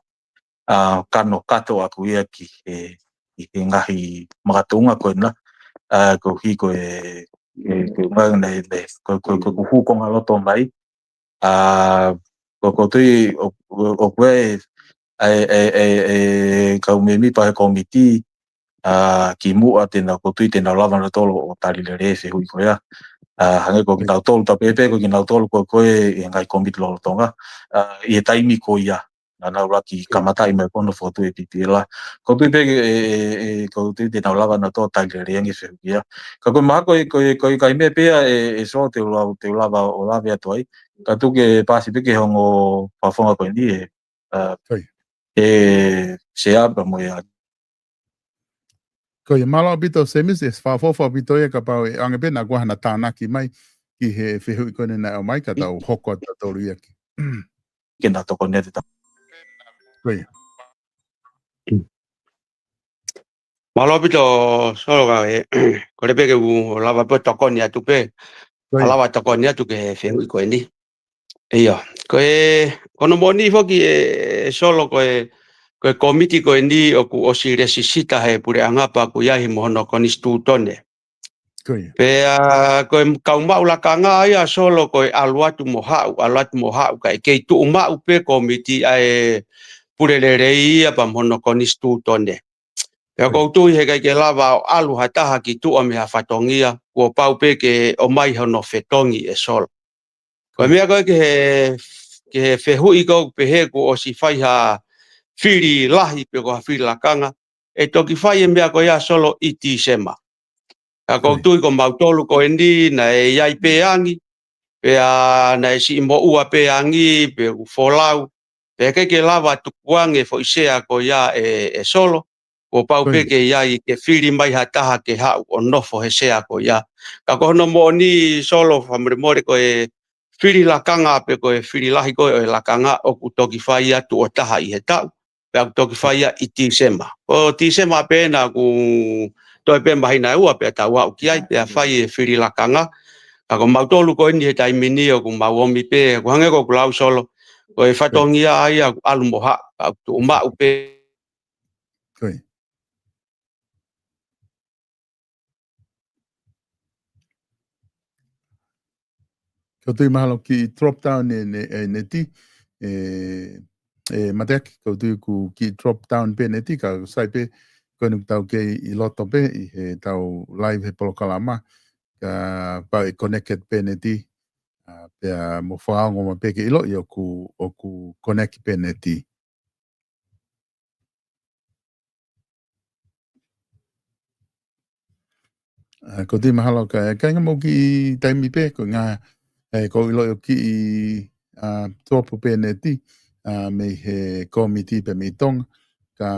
ʻa, kanokato ʻaʻaku ia ki he, ki he ngaahi makatuʻunga ko ena, ʻa, koeʻuhi ko e, e, ko e ngaahi, ne, ne, ko, ko, ko, ko e hū konga loto mai, ʻa, ko, ʻoku ou tui ʻo, ʻo, ʻoku ʻi ai e, e, e, e kau mēmipa he kōmiti, ʻa, kimuʻa te nau, ʻoku ou tui te nau lava nautolu ʻo tali lelei e fehuʻi ko ia. ʻA, hangē ko kinautolu, tapu pē ko kinautolu ko, ko e, e ngaahi kōmiti lolotonga, ʻa, ʻi he taimi ko ia naʻa nau laki kamataʻi mai ko hono fokotuʻu e P P L. ʻOku ou tui pē, e, e, e, ʻoku ou tui te nau lava nautolu ʻo tali lelei ange e fehuʻi ko ia. Ka ko e mahalo ko e, ko e, ko e ngaahi meʻa pē ia ʻe, ʻe Solo te u la-, te u lava ʻo lave atu ai. Ka tuku ke paasi pē ki he ongo fakafofonga ko eni ʻe, ʻa, ʻe Sea pea mo e ʻa. Ko ia, mālō ʻaupito Semisi, ʻe fakaʻofoʻofa ʻaupito ia kapau ʻe ʻoange pē naʻa kuo hana tānaki mai ki he fehuʻi ko eni naʻe ʻomai ka tau hoko atu tautolu ia ki. Ke na tokoni atu. Ko ia. Mālō ʻaupito Solo ka e, ko e pē ke u lava pē tokoni atu pē. Ko ia. Lava tokoni atu ki he fehuʻi ko eni. ʻIo, ko e, ko hono moʻoni foki ʻe, ʻe Solo ko e, ko e kōmiti ko eni ʻoku ʻosi lēsisita he puleʻanga pea ʻoku ʻi ai mo hono konisitūtone. Ko ia. Pea ko e kau maʻu lakanga ia Solo ko e ʻalu atu mo haʻu, ʻalu atu mo haʻu, kae kei tuʻu maʻu pē kōmiti ʻa e pule lelei ia pea mo hono konisitūtone. Pea ʻoku ou tui heʻikai ke lava ʻo ʻalu ha taha ki tuʻa mei ha fatongia, kuo pau pē ke ʻomai hono fetongi ʻe Solo. Ko e meʻa ko ē ki he, ki he fehuʻi ko ē ʻoku pehē kuo ʻosi fai ha fili lahi pe ko ha fili lakanga, ʻe toki fai e meʻa ko ia Solo ʻi Tīsema. Ka ʻoku ou tui ko mautolu ko eni naʻe ʻi ai pē angi, pea naʻe siʻi moʻua pē angi, pe ʻoku folau, pea ʻikai ke lava tukuange foʻi sea ko ia ʻe, ʻe Solo, kuo pau pē ke ʻi ai ke fili mai ha taha ke haʻu ʻo nofo he sea ko ia. Ka ko hono moʻoni Solo fakamolemole ko e fili lakanga pe ko e fili lahi ko ē ʻo e lakanga ʻoku toki fai ia tuʻo taha ʻi he taʻu. Pea ʻoku toki fai ia ʻi Tīsema. Ko Tīsema pē naʻa ʻoku toe pē māhina ʻe ua pea tau aʻu ki ai pea fai e fili lakanga. Ka ko mautolu ko eni he taimi ni ʻoku mau ʻomi pē, ʻoku hangē ko ʻeku lau Solo, ko e fatongia ia ʻoku ʻalu mo haʻu, ka ʻoku tuʻu maʻu pē. Ko ia. Ko e tui mahalo kiʻi drop down ʻe, ʻe, ʻe Neti, ʻe, ʻe Mateaki, ko e tui ʻoku kiʻi drop down pē Neti, ka sai pē, ko eni ʻoku tau kei ʻi loto pē, ʻi heʻetau live he polokalama, kapau ʻe connect pē Neti, ʻa, pea mo fakaongo mai pē ke ʻiloʻi ʻoku, ʻoku connect pē Neti. ʻA, ko e tui mahalo ka, kāinga mou kiʻi taimi pē, ko e ngaahi, ʻe, ko e ʻiloʻi ʻoku kiʻi, ʻa, tuʻuapu pē Neti, ʻa, mei he kōmiti pē mei Tonga, ka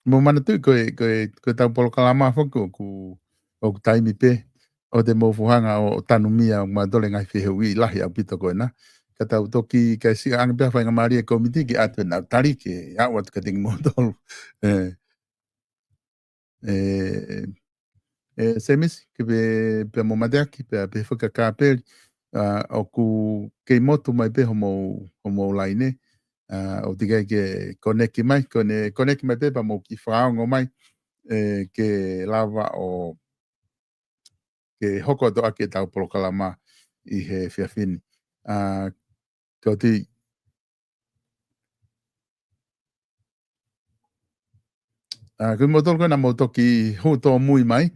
mou manatuʻi ko e, ko e, ko ʻetau polokalama foki ʻoku, ʻoku taimi pē, ʻoua te mou fuʻu hanga ʻo, ʻo tanumia ʻo mautolu e ngaahi fehuʻi lahi ʻaupito ko ena. Ka tau toki, kae siʻi ange pē ha faingamālie ʻa e kōmiti ke ʻoatu ʻenau tali ke aʻu atu kiate kimoutolu. ʻE, ʻe, ʻe Semisi, ke pē, pea mo Mateaki, pea pehē foki kia Kapeli, ʻa, ʻoku kei motu mai pē homou, homou laine, ʻa, ʻoku teʻeki ai ke connect mai, ko ʻene connect mai pē pea mou kiʻi fakaongo mai, ʻe, ke lava ʻo, ke hoko atu ʻaki ʻetau polokalama ʻi he efiafi ni. ʻA, ko e tui, ʻa, ko kimoutolu ko ena mou toki hū tōmui mai,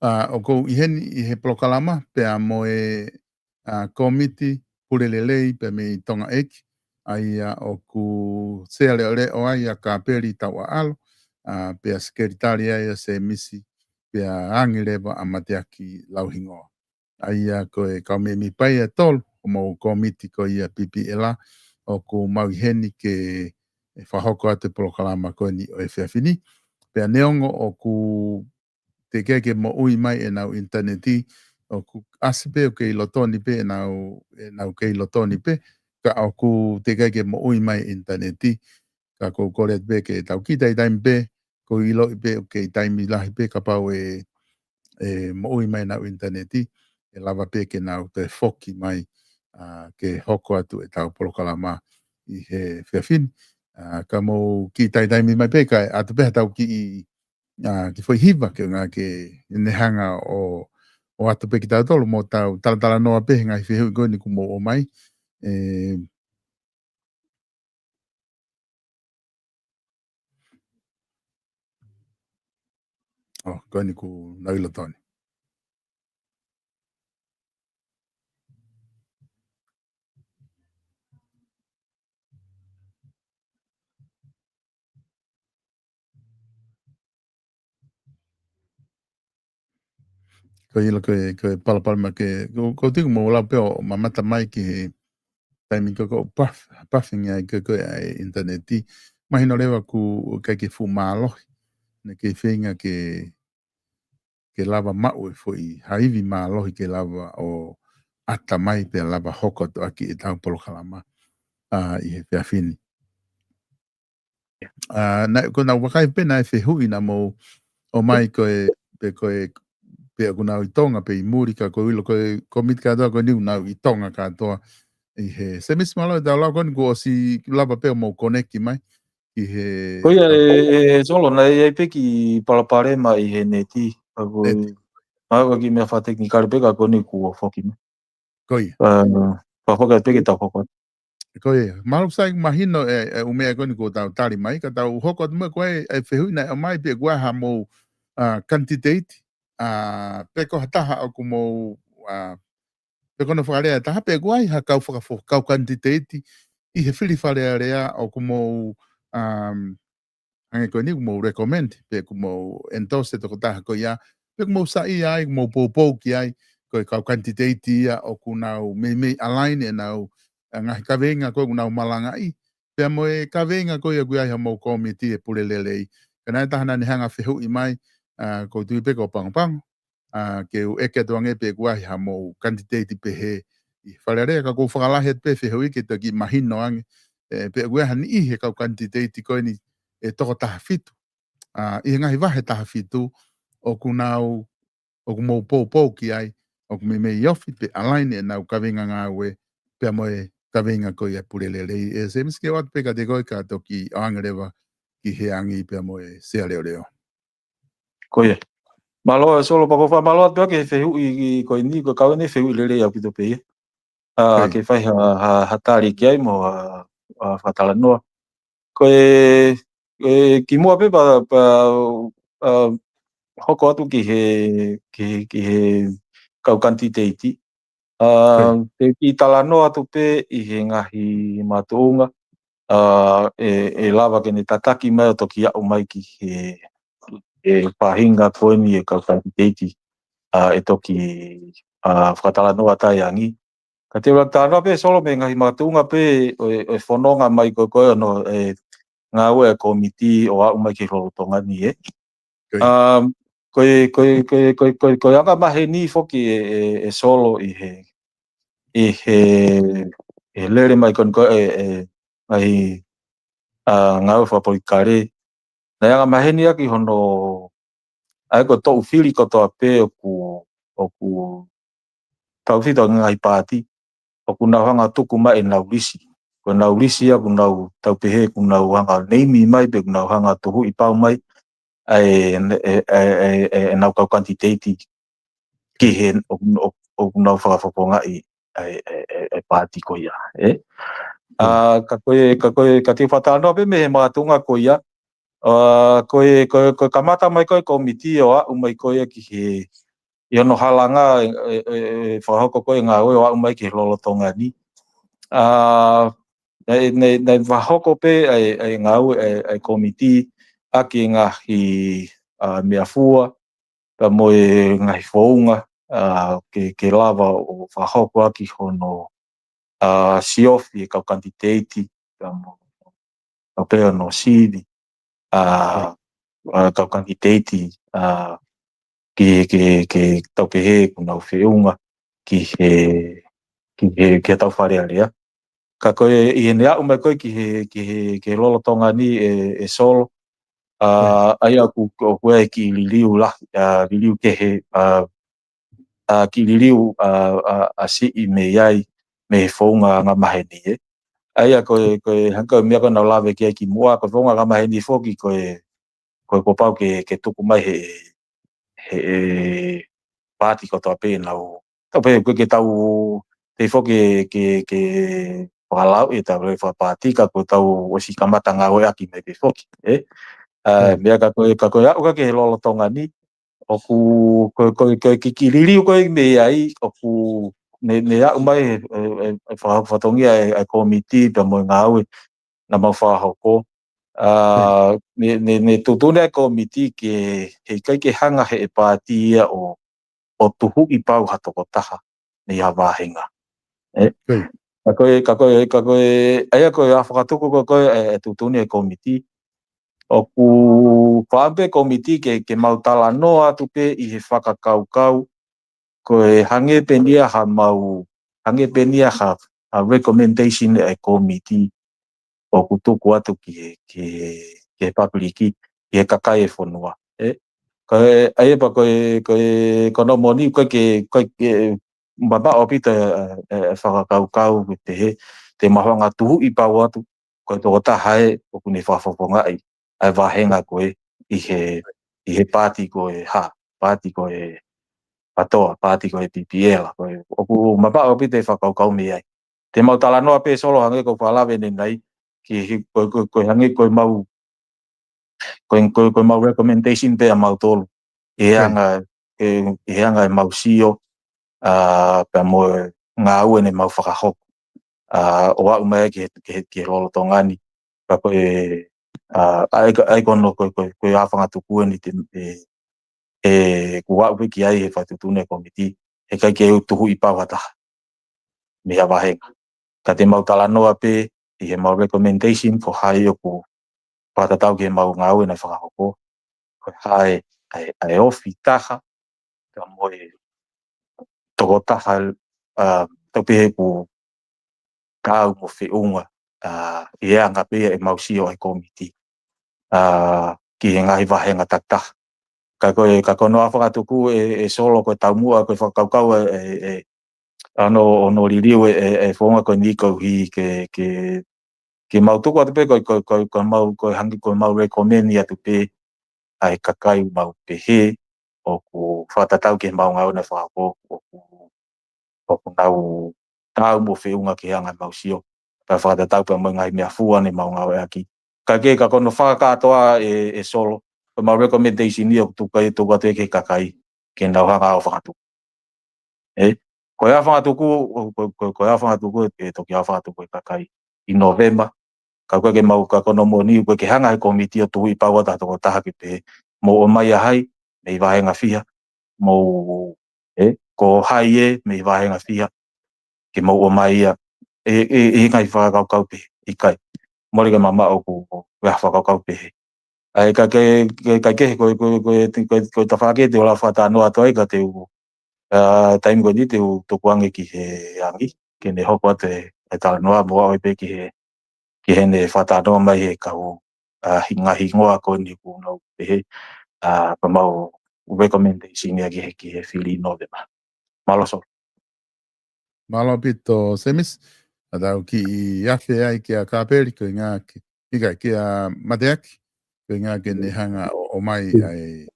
ʻa, ʻoku ou ʻi heni ʻi he polokalama, pea mo e, ʻa, kōmiti pule lelei pē mei Tonga ʻEiki, ʻa ia ʻoku sea leʻoleʻo ai ʻa Kapeli Tauʻaʻalo, ʻa, pea sekelitali ai ʻa Semisi, pea angi leva ʻa Mateaki Lauhingoa. ʻA ia ko e kau mēmipa ia ʻe tolu, homou kōmiti ko ia P P L, ʻoku mau ʻi heni ke, ʻe, fakahoko atu e polokalama ko eni ʻo e efiafi ni. Pea neongo ʻoku teʻeki ai ke moʻui mai ʻenau ʻinitaneti, ʻoku ʻasi pē ʻoku kei lotoni pē ʻenau, ʻenau kei lotoni pē, ka ʻoku teʻeki ai ke moʻui mai ʻinitaneti, ka ʻoku ou kole atu pē ke tau kiʻi taimi pē, ʻoku ou ʻiloʻi pē ʻoku kei taimi lahi pē kapau ʻe, ʻe moʻui mai ʻenau ʻinitaneti, ʻe lava pē ke nau toe foki mai, ʻa, ke hoko atu ʻetau polokalama ʻi he efiafi ni. ʻA, ka mou kiʻi taimi mai pē kae ʻoatu pē haʻatau kiʻi, ʻa, kiʻi foʻi hiva ke ngā ke ne hanga ʻo, ʻo ʻoatu pē kitautolu mo tau talatalanoa pē he ngaahi fehuʻi ko eni ʻoku mou ʻomai. ʻE, ʻo, ko eni kuo nau ʻi lotoni. Ko e ʻilo ko e, ko e palopalema ke, ko, ko e tui ʻoku mou lau pē ʻo mamata mai ki he taimi ko ē ʻoku paf-, buffering ai ko ē ʻa e ʻinitaneti. Mahino leva ʻoku ʻikai ke fuʻu mālohi. Naʻe kei feinga ke, ke lava maʻu e foʻi ha ivi mālohi ke lava ʻo ʻata mai pea lava hoko atu ʻaki ʻetau polokalama, ʻa, ʻi he efiafi ni. ʻA, naʻe, ko ʻenau vakai pē naʻe fehuʻi naʻa mou ʻomai ko e, pe ko e, pe ʻoku nau ʻi Tonga, pe ʻi muli ka ʻoku ou ʻilo ko e kōmiti kātoa ko eni ʻoku nau ʻi Tonga kātoa ʻi he, Semisi mahalo ʻetau lau ko eni kuo ʻosi lava pē ʻo mou connect mai ki he Ko ia ʻe, ʻe Solo naʻe ʻi ai pē kiʻi palopalema ʻi he neti. Ka ko e, neti. Mahalo ko e kiʻi meʻa fakatekinikale pē ka ko eni kuo foki mai. Ko ia. ʻA, ka foki atu pē ke tau hoko atu. Ko ia. Mahalo sai mahino e, e ʻū meʻa ko eni kuo tau tali mai, ka tau hoko atu mo e ko e, e fehuʻi naʻe ʻomai pe ʻoku ʻi ai haʻamou, ʻa, candidate, ʻa, pe ko ha taha ʻoku mou, ʻa, pe ko hono fakalea ʻe taha pe ʻoku ʻi ai ha kau fakafo-, kau candidate ʻi he fili Fale Alea ʻoku mou, um, hangē ko eni ʻoku mou recommend, pe ʻoku mou endorse e tokotaha ko ia, pe ʻoku mou saiʻia ai, ʻoku mou poupou ki ai, ko e kau candidate ia ʻoku nau meimei align ʻenau, ʻa, ngaahi kaveinga ko ē ʻoku nau malangaʻi, pea mo e kaveinga ko ia ʻoku ʻi ai haʻamou kōmiti e pule lelei. Ka naʻe taha naʻa ne hanga fehuʻi mai, ʻa, ʻoku ou tui pē ko Pangopango, ʻa, ke u ʻeke atu ange pe ʻoku ʻi ai haʻamou candidate pehē ʻi Fale Alea, ka ʻoku ou fakalahi atu pē fehuʻi ke toki mahino ange, ʻe, pe ʻoku ʻi ai ha niʻihi he kau candidate ko eni ʻe toko taha fitu. ʻA, ʻi he ngaahi vahe taha fitu, ʻoku nau ʻoku mou poupou ki ai, ʻoku meimei ofi pe align ʻenau kaveinga ngāue pea mo e kaveinga ko ia e pule lelei. ʻE Semisi, ke ʻoatu pē kiate koe ka toki ʻoange leva ki he angi pea mo e Sea Leoleo. Ko ia. Mālō e Solo, pea ʻoku ou fakamālō atu pē ki he fehuʻi ko eni, ko e kau eni fehuʻi lelei ʻaupito pē ia. ʻA, ke fai ha, ha, ha tali ki ai mo ha, ha fakatalanoa. Ko e, e kimuʻa pē pea, pea, ʻa, hoko atu ki he, ki he, ki he kau kanititeiti. ʻA, te u kiʻi talanoa atu pē ʻi he ngaahi makatuʻunga, ʻa, ʻe, ʻe lava ke ne tataki mai ʻo toki aʻu mai ki he, e faʻahinga ko eni e kau kanititeiti, ʻa, ʻe toki, ʻa, fakatalanoa taʻeangi. Ka te u lava talanoa pē Solo mei he ngaahi makatuʻunga pē ʻo e, ʻo e fononga mai ko ē ʻo e ngāue ʻa e kōmiti ʻo aʻu mai ki he lolotonga ni, ē. Ko ia. Um, ko e, ko e, ko e, ko e, ko e, ko e anga maheni foki e, e, e Solo ʻi he, ʻi he, ʻi he lele mai ko eni ko ē, e, e, ngaahi, ʻa, ngāue fakapolitikale. Naʻe anga maheni ʻaki hono, ʻa ia ko e toʻu fili kotoa pē ʻoku, ʻoku tautefito ki he ngaahi paati, ʻoku nau hanga tuku mai ʻenau lisi. Ko ʻenau lisi ia ʻoku nau tau pehē, ʻoku nau hanga neimi mai pe ʻoku nau hanga tuhuʻi pau mai ʻa e, e, e, e, e, ʻenau kau kanititeiti ki he, ʻoku, ʻoku, ʻoku nau fakafofongaʻi ʻa e, e, e, e paati ko ia, ē? ʻA, ka ko e, ka ko e, ka te u fakatalanoa pē mei he makatuʻunga ko ia, ʻa, ko e, ko e, ko e kamata mai ko ē e kōmiti ʻo aʻu mai ko ia ki he, ʻi hono halanga e, e, e, e fakahoko ko ē e ngāue ʻo aʻu mai ki he lolotonga ni. ʻA, naʻe, naʻe, naʻe fakahoko pē ʻa e, ʻa e ngāue ʻa e, ʻa e kōmiti ʻaki e ngaahi, ʻa, meʻafua, pea mo e ngaahi founga, ʻa, ke, ke lava ʻo fakahoko ʻaki hono, ʻa, siofi e kau kanititeiti, pea mo, pea mo hono sivi, ʻa, ʻa, kau kanititeiti, ʻa, ke, ke, ke tau pehē ʻoku nau feʻunga ki he, ki he, ki he tau Fale Alea. Ka ko e, ʻi heʻene aʻu mai ko ē ki he, ki he, ki he lolotonga ni e, e Solo, ʻa, ʻa ia ʻoku, ʻoku ʻi ai e kiʻi liliu lahi, ʻa, liliu kehe, ʻa, ʻa, kiʻi liliu, ʻa, ʻa, ʻa siʻi mei ai, mei he founga anga maheni, ē. ʻA ia ko e, ko e, hangē ko e meʻa ko ē naʻa ku lave ki ai kimuʻa, ko e founga anga maheni foki ko e, ko e kuo pau ke, ke tuku mai he, he, he paati kotoa pē ʻenau. Tau pehē ko ē ke tau, tei foki ke, ke fakalauʻi ʻetau loi fakapaati ka ko ʻetau ʻosi kamata ngāueʻaki mai pē foki, ē? ʻA, meʻa ka ko e, ka ko e aʻu ko ē ki he lolotonga ni, ʻoku, ko e, ko e, ko e kiʻi liliu ko ē mei ai, ʻoku ne, ne aʻu mai e, e, e, e faka-, fatongia e, e kōmiti pea mo e ngāue naʻa mau fakahoko. ʻA, ne, ne, ne tuʻutuʻuni e kōmiti ke, heʻikai ke hanga ʻe he paati ia ʻo, ʻo tuhuʻi pau ha tokotaha mei ha vāhenga. Ē? Ka ko e, ka ko e, ka ko e, ʻa ia ko e ʻa e fakatuku ko ē ko ē e, e tuʻutuʻuni e kōmiti. ʻOku faʻa pē kōmiti ke, ke mau talanoa atu pē ʻi he fakakaukau, ko e hangē pē ʻeni ia ha mau, hangē pē ʻeni ia ha, ha recommendation ʻa e kōmiti ʻoku tuku atu ki he, ki he, ki he papiliki, ki he kakai e fonua. Ē? Ko e, ʻa ia pea ko e, ko e, ko hono moʻoni, ko e ke, ko e ke, mamaʻo ʻaupito e, e, e fakakaukau ke pehē, te mau hanga tuhuʻi pau atu, ko e tokotaha ē ʻoku ne fakafofongaʻi ʻa e vāhenga ko ē ʻi he, ʻi he paati ko e hā, paati ko e PATOA, paati ko e PPL, ko e, ʻoku mamaʻo ʻaupito e fakakaukau mei ai. Te mau talanoa pē Solo hangē ko e fakalave ʻanenai, ki he, ko, ko, ko e hangē ko e mau, ko e, ko e, ko e mau recommendation pē ʻa mautolu. ʻI he anga, ʻi, ʻi he anga ʻemau sio, ʻa, pea mo e ngāue ne mau fakahoko. ʻA, ʻo aʻu mai ki he, ki he, ki he lolotonga ni. Pea ko e, ʻa, ʻa e, ʻa e ko hono, ko e, ko e, ko e ʻa e fakatuku ʻeni te, e, e, kuo aʻu pē ki ai he fakatuʻutuʻuni e kōmiti, heʻikai ke u tuhuʻi pau ha taha mei ha vāhenga. Ka te mau talanoa pē ʻi heʻemau recommendation ko hai ʻoku fakatatau ki heʻemau ngāue naʻe fakahoko. Ko hai ʻa e, ʻa e ofi taha, ka mo e tokotaha, ʻa, tau pehē ʻoku kau mo feʻunga, ʻa, ʻi he anga pē ʻemau sio ʻa e kōmiti, ʻa, ki he ngaahi vāhenga takitaha. Ka ko e, ka ko hono ʻā fakatuku ē, ʻe Solo, ko e taumuʻa, ko e fakakaukau ē, ē, ē, ʻa hono, hono liliu ē, ē, ē, founga ko eni koeʻuhi ke, ke, ke mau tuku atu pē ko, ko, ko, ko mau, ko e hangē ko ʻemau recommend atu pē ʻa e kakai ʻoku mau pehē ʻoku fakatatau ki heʻemau ngāue naʻe fakahoko, ʻoku, ʻoku nau taau mo feʻunga ki he anga ʻemau sio. Pea fakatatau pea mo e ngaahi meʻafua ne mau ngāueʻaki. Ka ke, ka ko hono fakakātoa ē, ē Solo, ko ʻemau recommendation ia ʻoku tuku ai, tuku atu ki he kakai ke nau hanga ʻo fakatuku. Ē? Ko e ʻā fakatuku, ko, ko, ko, ko e ʻā fakatuku, ʻe toki ʻā fakatuku e kakai ʻi Nōvema. Ka ʻoku ʻikai ke mau, ka ko hono moʻoni, ʻoku ʻikai ke hanga he kōmiti ʻo tuhuʻi pau ʻa ha tokotaha ke pehē, mou ʻomai ʻa hai, mei vāhenga fiha, mou, ē, ko hai ē, mei vāhenga fiha, ke mou ʻomai ia, ē, ē, ʻi he ngaahi fakakaukau pehē, ʻikai. Mole ke mamaʻo ʻoku, ʻoku ʻi ai ha fakakaukau pehē. ʻA ia ka ke, ke, ka ke, ko, ko, ko, ko, ko e tafaʻaki ē te u lava fakatalanoa atu ai ka te u, ʻa, taimi ko eni te u tuku ange ki he Angi, ke ne hoko atu e, e talanoa mo au pē ki he, ki heʻene fakatalanoa mai he kau, ʻa, hinga hingoa ko eni ʻoku nau pehē, ʻa, pea mau recommendation ia ki he, ki he fili ʻi Nōvema. Mālō Solo. Mālō ʻaupito Semisi, ʻa tau kiʻi afe ai kia Kapeli, ko e ʻuhinga ke, ʻikai kia Mateaki, ko e ʻuhinga ke ne hanga ʻo, ʻomai ʻa e,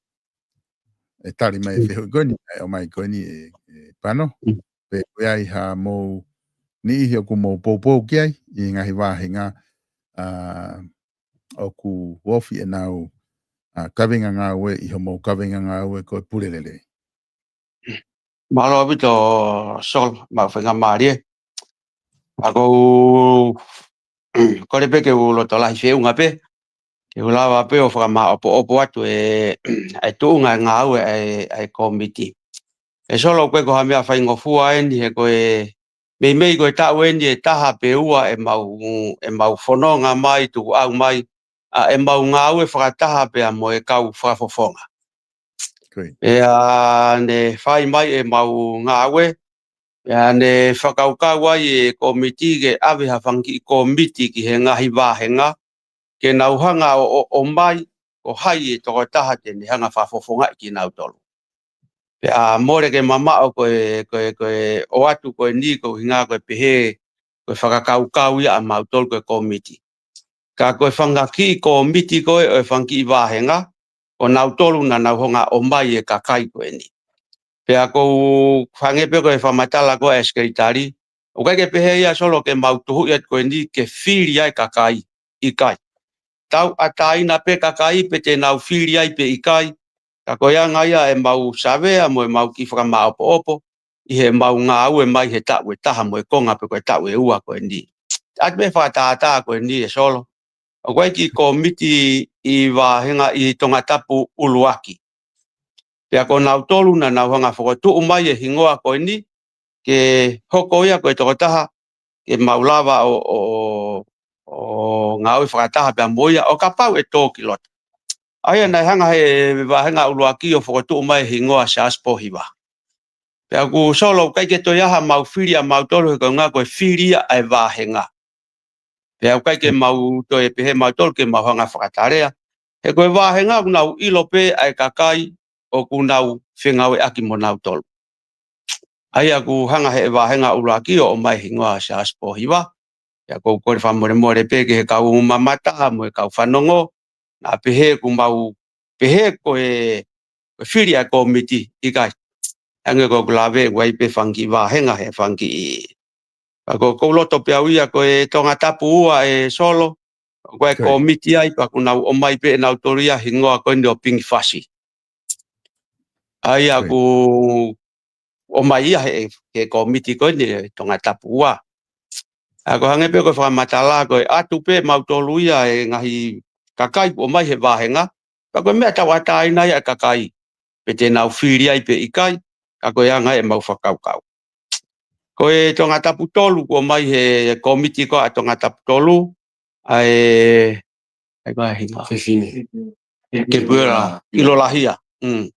ʻe tali mai e fehuʻi ko eni, ʻa e ʻomai ko eni ē, ē Pano. Pe ko e ʻi ai ha mou niʻihi ʻoku mou poupou ki ai, ʻi he ngaahi vāhenga, ʻa, ʻoku ofi ʻenau, ʻa, kaveinga ngāue ʻi hoʻomou kaveinga ngāue ko e pule lelei. Mālō ʻaupito Solo, maʻu faingamālie. ʻA ko u, kole pē ke u loto lahi feʻunga pē, ke u lava pē ʻo fakamaʻopoʻopo atu e, e tuʻunga e ngāue ʻa e, ʻa e kōmiti. ʻE Solo, ʻoku ʻikai ko ha meʻa faingofua eni he ko e, meimei ko e taʻu eni ʻe taha pe ua ʻemau, ʻemau fononga mai, tukuʻau mai, ʻa ʻemau ngāue fakataha pea mo e kau fakafofonga. Ko ia. Pea ne fai mai ʻemau ngāue, pea ne fakakaukau ai e kōmiti ke ʻave ha fanga kiʻi kōmiti ki he ngaahi vāhenga, ke nau hanga ʻo, ʻo, ʻomai ko hai e tokotaha te ne hanga fakafofongaʻi kinautolu. Pea mole ke mamaʻo ko e, ko e, ko e ʻoatu ko eni ko e ʻuhinga ko e pehē, ko e fakakaukau ia ʻamautolu ko e kōmiti. Ka ko e fanga kiʻi kōmiti ko ē ʻo e fanga kiʻi vāhenga, ko nautolu naʻa nau hanga ʻomai e kakai ko eni. Pea ʻoku ou hangē pē ko e fakamatala ko ē ʻa e sekelitali, ʻoku ʻikai ke pehē ia Solo ke mau tuhuʻi atu ko eni ke fili ai kakai, ʻikai. Tauʻatāina pē kakai pe te nau fili ai pe ʻikai, ka ko e anga ia ʻemau savea mo ʻemau kiʻi fakamaʻopoʻopo, ʻi heʻemau ngāue mai he taʻu ʻe taha mo e konga pe ko e taʻu ʻe ua ko eni. ʻAtu pē fakatātā ko eni ʻe Solo. ʻOku ʻi ai e kiʻi kōmiti ʻi vāhenga ʻi Tongatapu ʻuluaki. Pea ko nautolu naʻa nau hanga fokotuʻu mai e hingoa ko eni, ke hoko ia ko e tokotaha, ke mau lava ʻo, ʻo, ʻo, ʻo ngāue fakataha pea mo ia, ʻo kapau ʻe tō ki loto. ʻA ia naʻe hanga he vāhenga ʻuluaki ʻo fokotuʻu mai e hingoa Siaosi Pōhiva. Pea ʻoku Solo ʻikai ke toe ʻi ai haʻamau fili ʻamautolu he ko e ʻuhinga ko e fili ia ʻa e vāhenga. Pea ʻoku ʻikai ke mau toe pehē mautolu ke mau hanga fakatalea. He ko e vāhenga ʻoku nau ʻilo pē ʻa e kakai ʻoku nau fengāueʻaki mo nautolu. ʻA ia ʻoku hanga he vāhenga ʻuluaki ʻo ʻomai e hingoa Siaosi Pōhiva. Pea ʻoku ou kole fakamolemole pē ki he kau mamata mo e kau fanongo, naʻa pehē ʻoku mau pehē ko e, ko e fili ʻa e kōmiti, ʻikai. Hangē ko ʻeku lave, ʻoku ʻi ai pē fanga kiʻi vāhenga he fanga kiʻi. Ka ʻoku ou loto pē au ia ko e Tongatapu ua ʻe Solo, ʻoku ʻi ai e kōmiti ai pea ʻoku nau ʻomai pē ʻe nautolu ia e hingoa ko eni ʻo Pingi Fasi. ʻA ia ʻoku ʻomai ia he, he kōmiti ko eni ʻe Tongatapu ua. ʻA ia ʻoku hangē pē ko e fakamatala ko e ʻatu pē mautolu ia e ngaahi kakai ʻoku ʻomai he vāhenga, pea ko e meʻa tauʻatāina ia e kakai, pe te nau fili ai pe ʻikai, ka ko e anga ʻemau fakakaukau. Ko e Tongatapu tolu ʻoku ʻomai he kōmiti ko ē ʻa Tongatapu tolu, ʻa e, ʻa e ko e hingoa. Fefine. Kepuela, ʻIlolahia. Mm.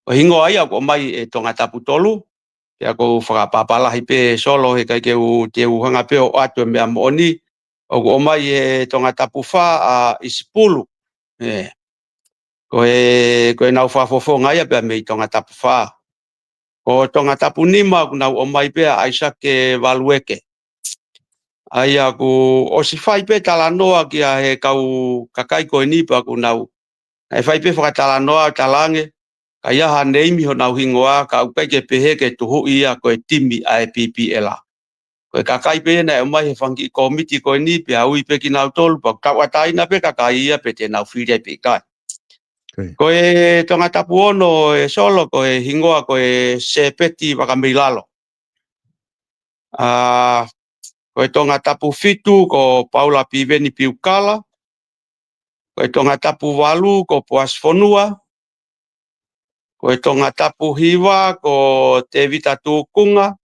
Ko e hingoa ia ʻoku ʻomai ʻe Tongatapu tolu, pea ʻoku ou fakapapālangi pē Solo he ʻikai ke u, te u hanga pē ʻo ʻoatu e meʻa moʻoni, ʻoku ʻomai ʻe Tongatapu fā ʻa ʻIsipulu. ʻE. Ko e, ko ʻenau fakafofonga ia pea mei Tongatapu fā. Ko Tongatapu nima ʻoku nau ʻomai pē ʻa ʻAisake Valueke. ʻA ia ʻoku ʻosi fai pē talanoa kia he kau kakai ko eni pea ʻoku nau. Naʻe fai pē fakatalanoa ʻo talaange, ka ʻi ai ha neimi honau hingoa, ka ʻoku ʻikai ke pehē ke tuhuʻi ia ko e timi ʻa e P P L. Ko e kakai pē ia naʻe ʻomai he fanga kiʻi kōmiti ko eni pea ui pē kinautolu, pea ʻoku tauʻatāina pē kakai ia pe te nau fili ai pe ʻikai. Ko e Tongatapu ono ʻe Solo, ko e hingoa ko e Sepeti Vakameilalo. ʻA, ko e Tongatapu fitu ko Paula Piveni Piukala. Ko e Tongatapu valu ko Poasi Fonua. Ko e Tongatapu hiva ko Tevita Tukunga.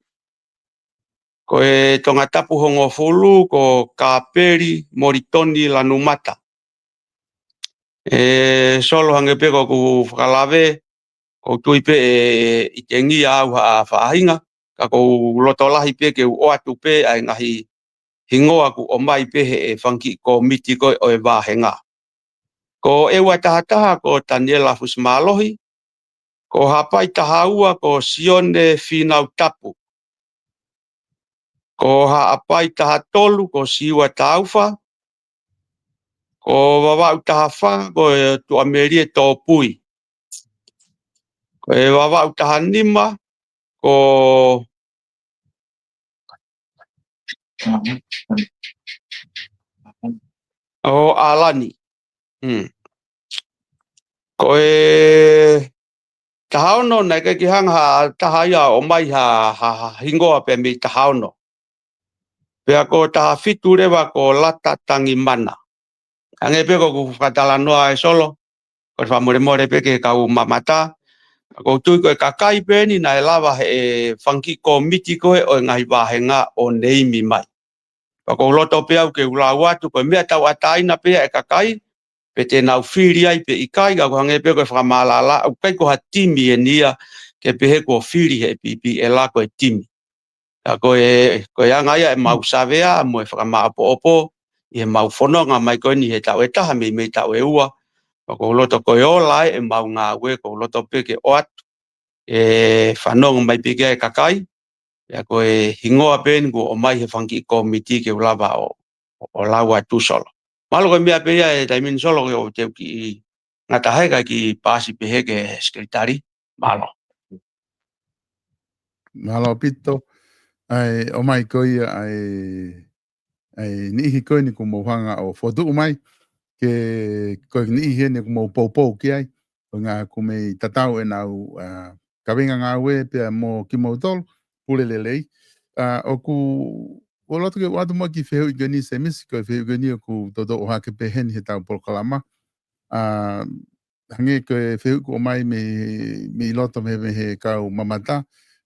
Ko e Tongatapu hongofulu ko Kapeli Molitoni Lanumata. ʻE Solo, hangē pē ko ʻeku fakalave, ʻoku ou tui pē ʻe ʻitengia au ha faʻahinga, ka ʻoku ou loto lahi pē ke u ʻoatu pē ʻa e ngaahi hingoa ʻoku ʻomai pē he fanga kiʻi kōmiti ko ē ʻo e vāhenga. Ko e ua taha taha ko Taniela Fusimālohi, ko Haʻapai taha ua ko Sione Fīnautapu, ko Haʻapai taha tolu ko Siua Taufa, ko Vavaʻu taha fā ko Tuʻamelie Tōpui, ko e Vavaʻu taha nima ko ʻAlani. Hmm. Ko e taha ono naʻe ʻikai ke hanga ha taha ia ʻo ʻomai ha, ha, ha hingoa pē mei taha ono. Pea ko taha fitu leva ko Lata Tangimana. Hangē pē ko ʻeku fakatalanoa ʻe Solo, ko e fakamolemole pē ki he kau mamata. ʻOku ou tui ko e kakai pē eni naʻe lava he fanga kiʻi kōmiti ko ē ʻo e ngaahi vāhenga ʻo neimi mai. Pea ʻoku ou loto pē au ke u lau atu, ko e meʻa tauʻatāina pē ia ʻe kakai, pe te nau fili ai pe ʻikai, ka ʻoku hangē pē ko e fakamālala, ʻoku ʻikai ko ha timi eni ia ke pehē kuo fili he P P L ko e timi. Ka ko e, ko e anga ia ʻemau savea mo e fakamāʻopoʻopo ʻi heʻemau fononga mai ko eni he taʻu ʻe taha mei, mei taʻu ʻe ua. Pea ʻoku ou loto ko e ola ʻemau ngāue, ʻoku ou loto pē ke ʻoatu, ʻe fanongo mai pē ki ai e kakai, pea ko e hingoa pē eni kuo ʻomai he fanga kiʻi kōmiti ke u lava ʻo, ʻo, ʻo lau atu, Solo. Mālō. Ko e meʻa pē ia he taimi ni, Solo, ʻoku ou teu kiʻi ngata hake kae kiʻi paasi pē hake ki he sekelitali. Mālō. Mālō ʻaupito. ʻA e ʻomai ko ia ʻa e, ʻa e niʻihi ko eni kuo mou hanga ʻo fokotuʻu mai, ke, ko e niʻihi eni kuo mou poupou ki ai, ko e ʻuhinga ʻoku mei tatau ʻenau, ʻa, kaveinga ngāue pea mo kimoutolu, Pule Lelei. ʻA, ʻoku, ʻoku ou loto ke u ʻoatu muʻa e kiʻi fehuʻi ko eni, Semisi, ko e fehuʻi ko eni ʻoku toutou ʻohake pē heni he ʻetau polokalama. ʻA, hangē ko e fehuʻi kuo ʻomai mei, mei loto mei, mei he kau mamata,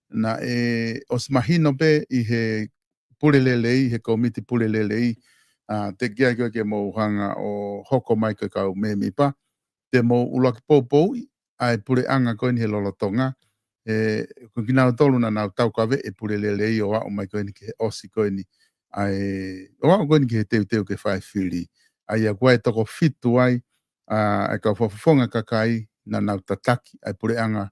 naʻe ʻosi mahino pē ʻi he Pule Lelei, he kōmiti Pule Lelei, ʻa, teʻeki ai ko ē ke mou hanga ʻo hoko mai ko e kau mēmipa, te mou ʻuluaki poupouʻi ʻa e puleʻanga ko eni he lolotonga, ʻe, ko kinautolu naʻa nau taukaveʻi e Pule Lelei ʻo aʻu mai ko eni ki he ʻosi ko eni, ʻa e, ʻo aʻu ko eni ki he teuteu ke fai e fili. ʻA ia ʻoku ʻi ai e toko fitu ai, ʻa, ʻa e kau fakafofonga kakai naʻa nau tataki ʻa e puleʻanga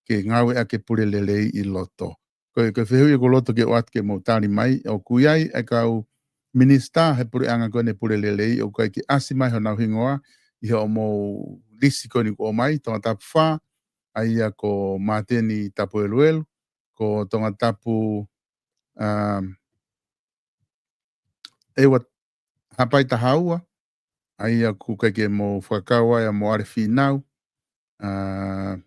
ke ngāueʻaki e Pule Lelei ʻi loto. Ko e, ko e fehuʻi ʻoku ou loto ke ʻoatu ke mou tali mai, ʻoku ʻi ai e kau minisitā he puleʻanga ko eni Pule Lelei, ʻoku ʻikai ke ʻasi mai honau hingoa ʻi hoʻomou lisi ko eni kuo ʻomai, Tongatapu fā, ʻa ia ko Māteni Tapueluelu, ko Tongatapu, um, ʻe ua, Haʻapai taha ua, ʻa ia ʻoku ʻikai ke mou fakakau ai ʻa Moale Fīnau, ʻa,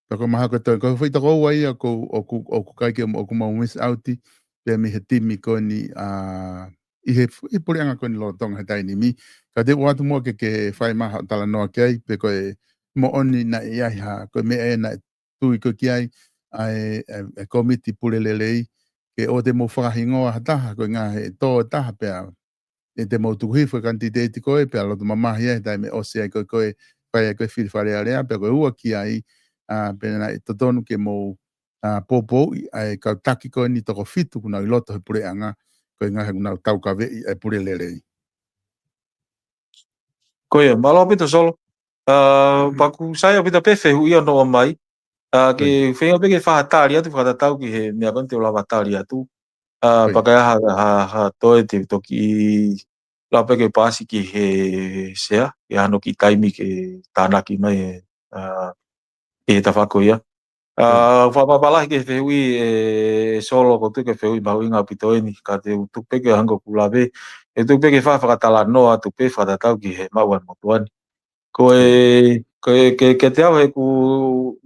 pea ko e mahalo ko e toe, ko e foʻi toko ua ia ʻoku, ʻoku, ʻoku ʻikai ke, ʻoku mau miss out pē mei he timi ko eni, ʻa, ʻi he, ʻi he puleʻanga ko eni lolotonga he taimi ni. Ka te u ʻoatu muʻa ke, ke fai mai haʻo talanoa ki ai, pe ko e moʻoni naʻe ʻi ai ha, ko e meʻa ē naʻe tui koe ki ai, ʻa e, e, e kōmiti Pule Lelei, ke ʻoua te mou fakahingoa ha taha, ko e ʻuhinga he tō e taha pea, ʻe te mou tuku hifo e kanititeiti ko ē, pea loto mamahi ai he taimi ʻosi ai ko ē, ko ē, fai ai ko ē fili Fale Alea, pea ko e ua ki ai, ʻa, pea naʻe totonu ke mou, ʻa, poupouʻi ʻa e kau taki ko eni toko fitu kuo nau ʻi loto he puleʻanga, ko e ʻuhinga he kuo nau taukaveʻi ʻa e Pule Lelei. Ko ia, mālō ʻaupito, Solo. ʻA, pea ʻoku sai ʻaupito pē fehuʻi ʻoku ʻomai. ʻA, ke feinga pē ke fai ha tali atu, fakatatau ki he meʻa ko eni te u lava tali atu. ʻA, pea ka ʻi ai ha, ha, ha toe te u toki lava pē ke paasi ki he sea, ke ʻi ai hano kiʻi taimi ke tānaki mai, ʻa, ʻi he tafaʻaki ko ia. ʻA, fakamālō lahi ki he fehuʻi ʻe, ʻe Solo, ʻoku ou tui ko e fehuʻi mahuʻinga ʻaupito eni, ka te u tuku pē ke hangē ko ʻeku lave, ʻe tuku pē ke fai ha fakatalanoa atu pē fakatatau ki he maʻu ʻa e motuʻa ni. Ko e, ko e, ke, ke te au he ʻoku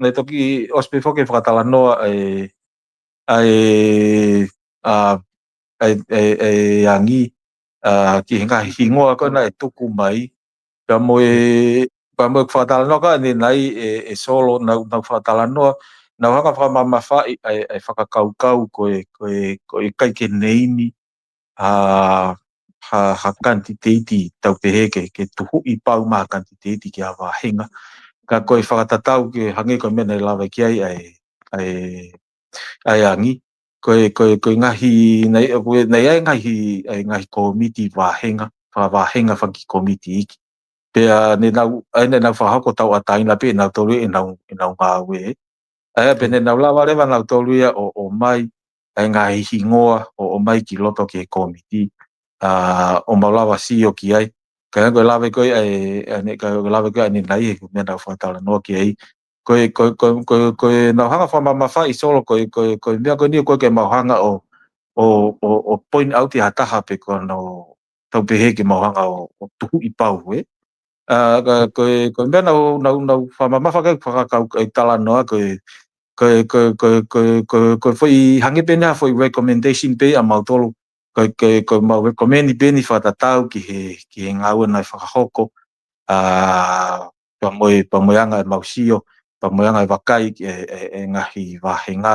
ne toki ʻosi pē foki e fakatalanoa ʻa e, ʻa e, ʻa, ʻa e, ʻa e, ʻa e angi, ʻa, ki he ngaahi hingoa ko ē naʻe tuku mai, pea mo e, pea mo e fakatalanoa ko ē ʻanenai ʻe, ʻe Solo, naʻa, naʻa ku fakatalanoa, naʻa ku hanga fakamamafaʻi ʻa e, ʻa e fakakaukau ko e, ko e, ko e ʻikai ke neimi ha, ha, ha kanititeiti tau pehē ke, ke tuhuʻi pau mai ha kanititeiti ki ha vāhenga. Ka ko e fakatatau ke hangē ko e meʻa naʻe lave ki ai ʻa e, ʻa e, ʻa e angi. Ko e, ko e, ko e ngaahi, naʻe, ko e, naʻe ʻi ai e ngaahi, ʻa e ngaahi kōmiti vāhenga, fakavāhenga fakakiʻi kōmiti iiki. Pea ne nau, ʻa ia ne nau fakahoko tauʻatāina pē ʻe nautolu ʻenau, ʻenau ngāue. ʻA ia pea ne nau lava leva nautolu ia ʻo, ʻo ʻomai, ʻa e ngaahi hingoa ʻo, ʻo ʻomai ki loto ki he kōmiti. ʻA, ʻo mau lava sio ki ai. Ka ko e lave ko ē ʻa e, ʻa e, ka ko e lave ko ē ʻanenai he meʻa naʻa ku fakatalanoa ki ai. Ko e, ko e, ko e, ko e, ko e naʻa ku hanga fakamamafaʻi Solo, ko e, ko e, ko e meʻa ko eni ʻoku ʻikai ke mau hanga ʻo, ʻo, ʻo, ʻo point out ʻi ha taha pe ko hono tau pehē ke mau hanga ʻo, ʻo tuhuʻi pau, ē. ʻA, ka, ko e, ko e meʻa naʻa ku, naʻa ku, naʻa ku fakamamafa ki ai, fakakau, ʻa e talanoa, ko e, ko e, ko e, ko e, ko e, ko e, ko e foʻi hangē pē eni ha foʻi recommendation pē ʻa mautolu, ko e, ko e, ko e mau recommend pē eni fakatatau ki he, ki he ngāue naʻe fakahoko, ʻa, pea mo e, pea mo e anga ʻemau sio, pea mo e anga e vakai ʻe, ʻe, ʻe ngaahi vāhenga,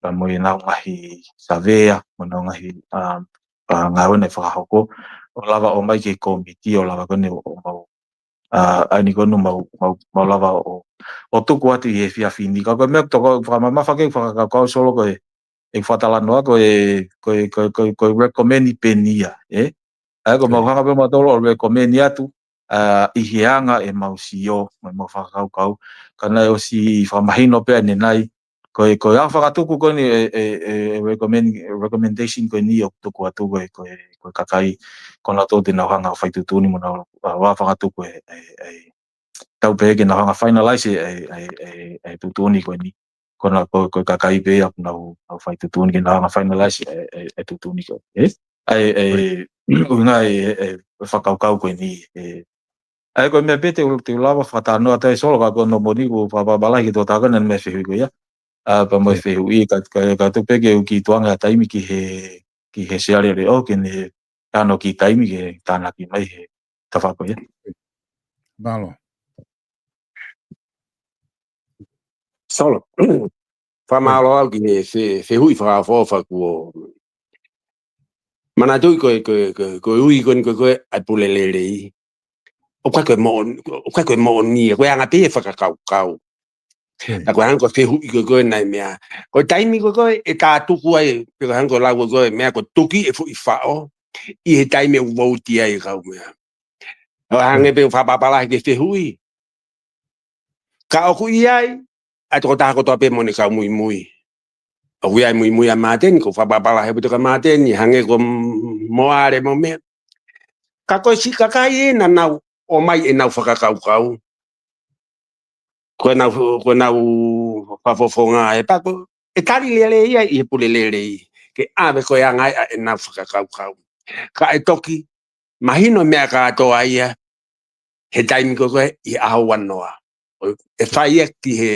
pea mo ʻenau ngaahi savea, mo ʻenau ngaahi, ʻa, ʻa, ngāue naʻe fakahoko, ʻo lava ʻo ʻomai ki he kōmiti, ʻo lava ko eni ʻo, ʻo mau, ʻa, ʻa eni ko eni mau, mau, mau lava ʻo, ʻo tuku atu ʻi he efiafi ni. Ka ko e meʻa toko fakamamafa ke fakakaukau Solo ko e, ʻeku fakatalanoa ko e, ko e, ko e, ko e, ko e recommend pē eni ia, ē? ʻA ia ko e mau hanga pē mautolu ʻo recommend atu, ʻa, ʻi he anga ʻemau sio, mo ʻemau fakakaukau, ka naʻe ʻosi fakamahino pē ʻanenai, ko e, ko e ʻaho fakatuku ko eni ʻe, ʻe, ʻe, ʻe recommend, recommendation ko eni ʻoku tuku atu ko e, ko e, ko e kakai, ko nautolu te nau hanga ʻo fai tuʻutuʻuni mo nau, ʻa, ʻaho fakatuku ʻe, ʻe, ʻe, tau pehē ke nau hanga finalize ʻa e, ʻa e, ʻa e, ʻa e tuʻutuʻuni ko eni. Ko ena ko, ko e kakai pē ia ʻoku nau, nau fai tuʻutuʻuni ke nau hanga finalize ʻa e, ʻa e, ʻa e tuʻutuʻuni ko ē. ʻA e, ʻa e, ʻuhinga ʻa e, ʻa e fakakaukau ko eni, ē. ʻA ia ko e meʻa pē te u, te u lava fakatalanoa atu ai Solo ka ko hono moʻoni ʻoku ou fakamālō lahi ki he tokotaha ko ena naʻa ne fehuʻi ko ia. ʻA, pea mo e fehuʻi, ka, ka, ka tuku pē ke u kiʻi tuku ange ha taimi ki he, ki he Sea Leʻoleʻo, ke ne ʻi ai hano kiʻi taimi ke tānaki mai he tafaʻaki ko ia. Mālō. Solo. Fakamālō au ki he fe-, fehuʻi fakaʻofoʻofa kuo manatuʻi ko e, ko e, ko e, ko e ui ko eni ko e, ko e ʻa e pule lelei. ʻOku ʻikai ko e moʻon-, ʻoku ʻikai ko e moʻoni ia, ko e anga pē ia e fakakaukau. Ka ko e hangē ko e fehuʻi ko e, ko e naʻe meʻa. Ko e taimi ko e, ko e, ʻe tātuku ai, pe ko e hangē ko e lau ko e, ko e meʻa ko e tuki e foʻi faʻo, ʻi he taimi ʻoku vouti ai e kau meʻa. ʻO hangē pē ʻoku fakapapālangi ki he fehuʻi. Ka ʻoku ʻi ai, ʻa e tokotaha kotoa pē mo ʻene kau muimui. ʻOku ʻi ai muimui ʻa Māteni, ʻoku ou fakapapālangi ʻaupito kia Māteni, hangē ko Moale mo meʻa. Ka ko e siʻi kakai ē naʻa nau ʻomai ʻenau fakakaukau. Ko ʻenau, ko ʻenau fakafofonga ē pea ko e tali lelei ia ʻi he pule lelei. Ke ʻave ko e anga ia ʻenau fakakaukau. Ka ʻe toki mahino meʻa kātoa ia, he taimi ko e, ko e ʻi he ʻaho ua noa. ʻO, ʻe fai ia ki he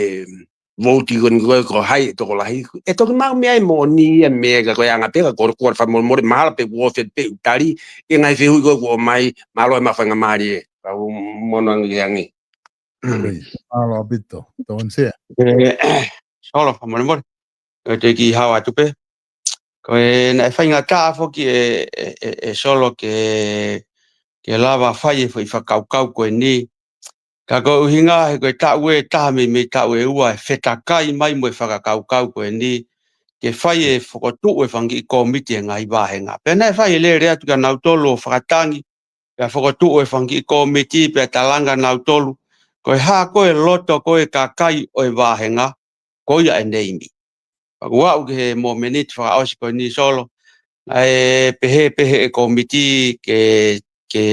vouti ko eni ko e, ko hai e tokolahi. ʻE toki maʻu meʻa ʻe moʻoni ia meʻa ka ko e anga pē ka ko e, ko e fakamolemole, mahalo pē kuo ʻosi pē ʻeku tali, ʻi he ngaahi fehuʻi ko e kuo ʻomai, mālō e maʻu faingamālie. Ka u mono ange ange. Mālō ʻaupito. Tō ʻeni Sea. ʻE, Solo, fakamolemole. ʻE te kiʻi hao atu pē. Ko e naʻe faingataʻa foki ʻe, ʻe, ʻe, ʻe Solo ke, ke lava fai e foʻi fakakaukau ko eni. Ka ko e ʻuhinga he ko e taʻu ʻe taha mei, mei taʻu ʻe ua ʻe fetakai mai mo e fakakaukau ko eni. Ke fai e fokotuʻu e fanga kiʻi kōmiti e ngaahi vāhenga. Pea naʻe fai e lele atu kia nautolu ʻo fakatangi. Pea fokotuʻu e fanga kiʻi kōmiti, pea talanga nautolu. Ko e hā ko ē loto ko ē kakai ʻo e vāhenga, ko ia ʻe neimi. Pea ʻoku aʻu ki he momeniti fakaʻosi ko eni Solo, naʻe pehē pē ʻe he kōmiti ke, ke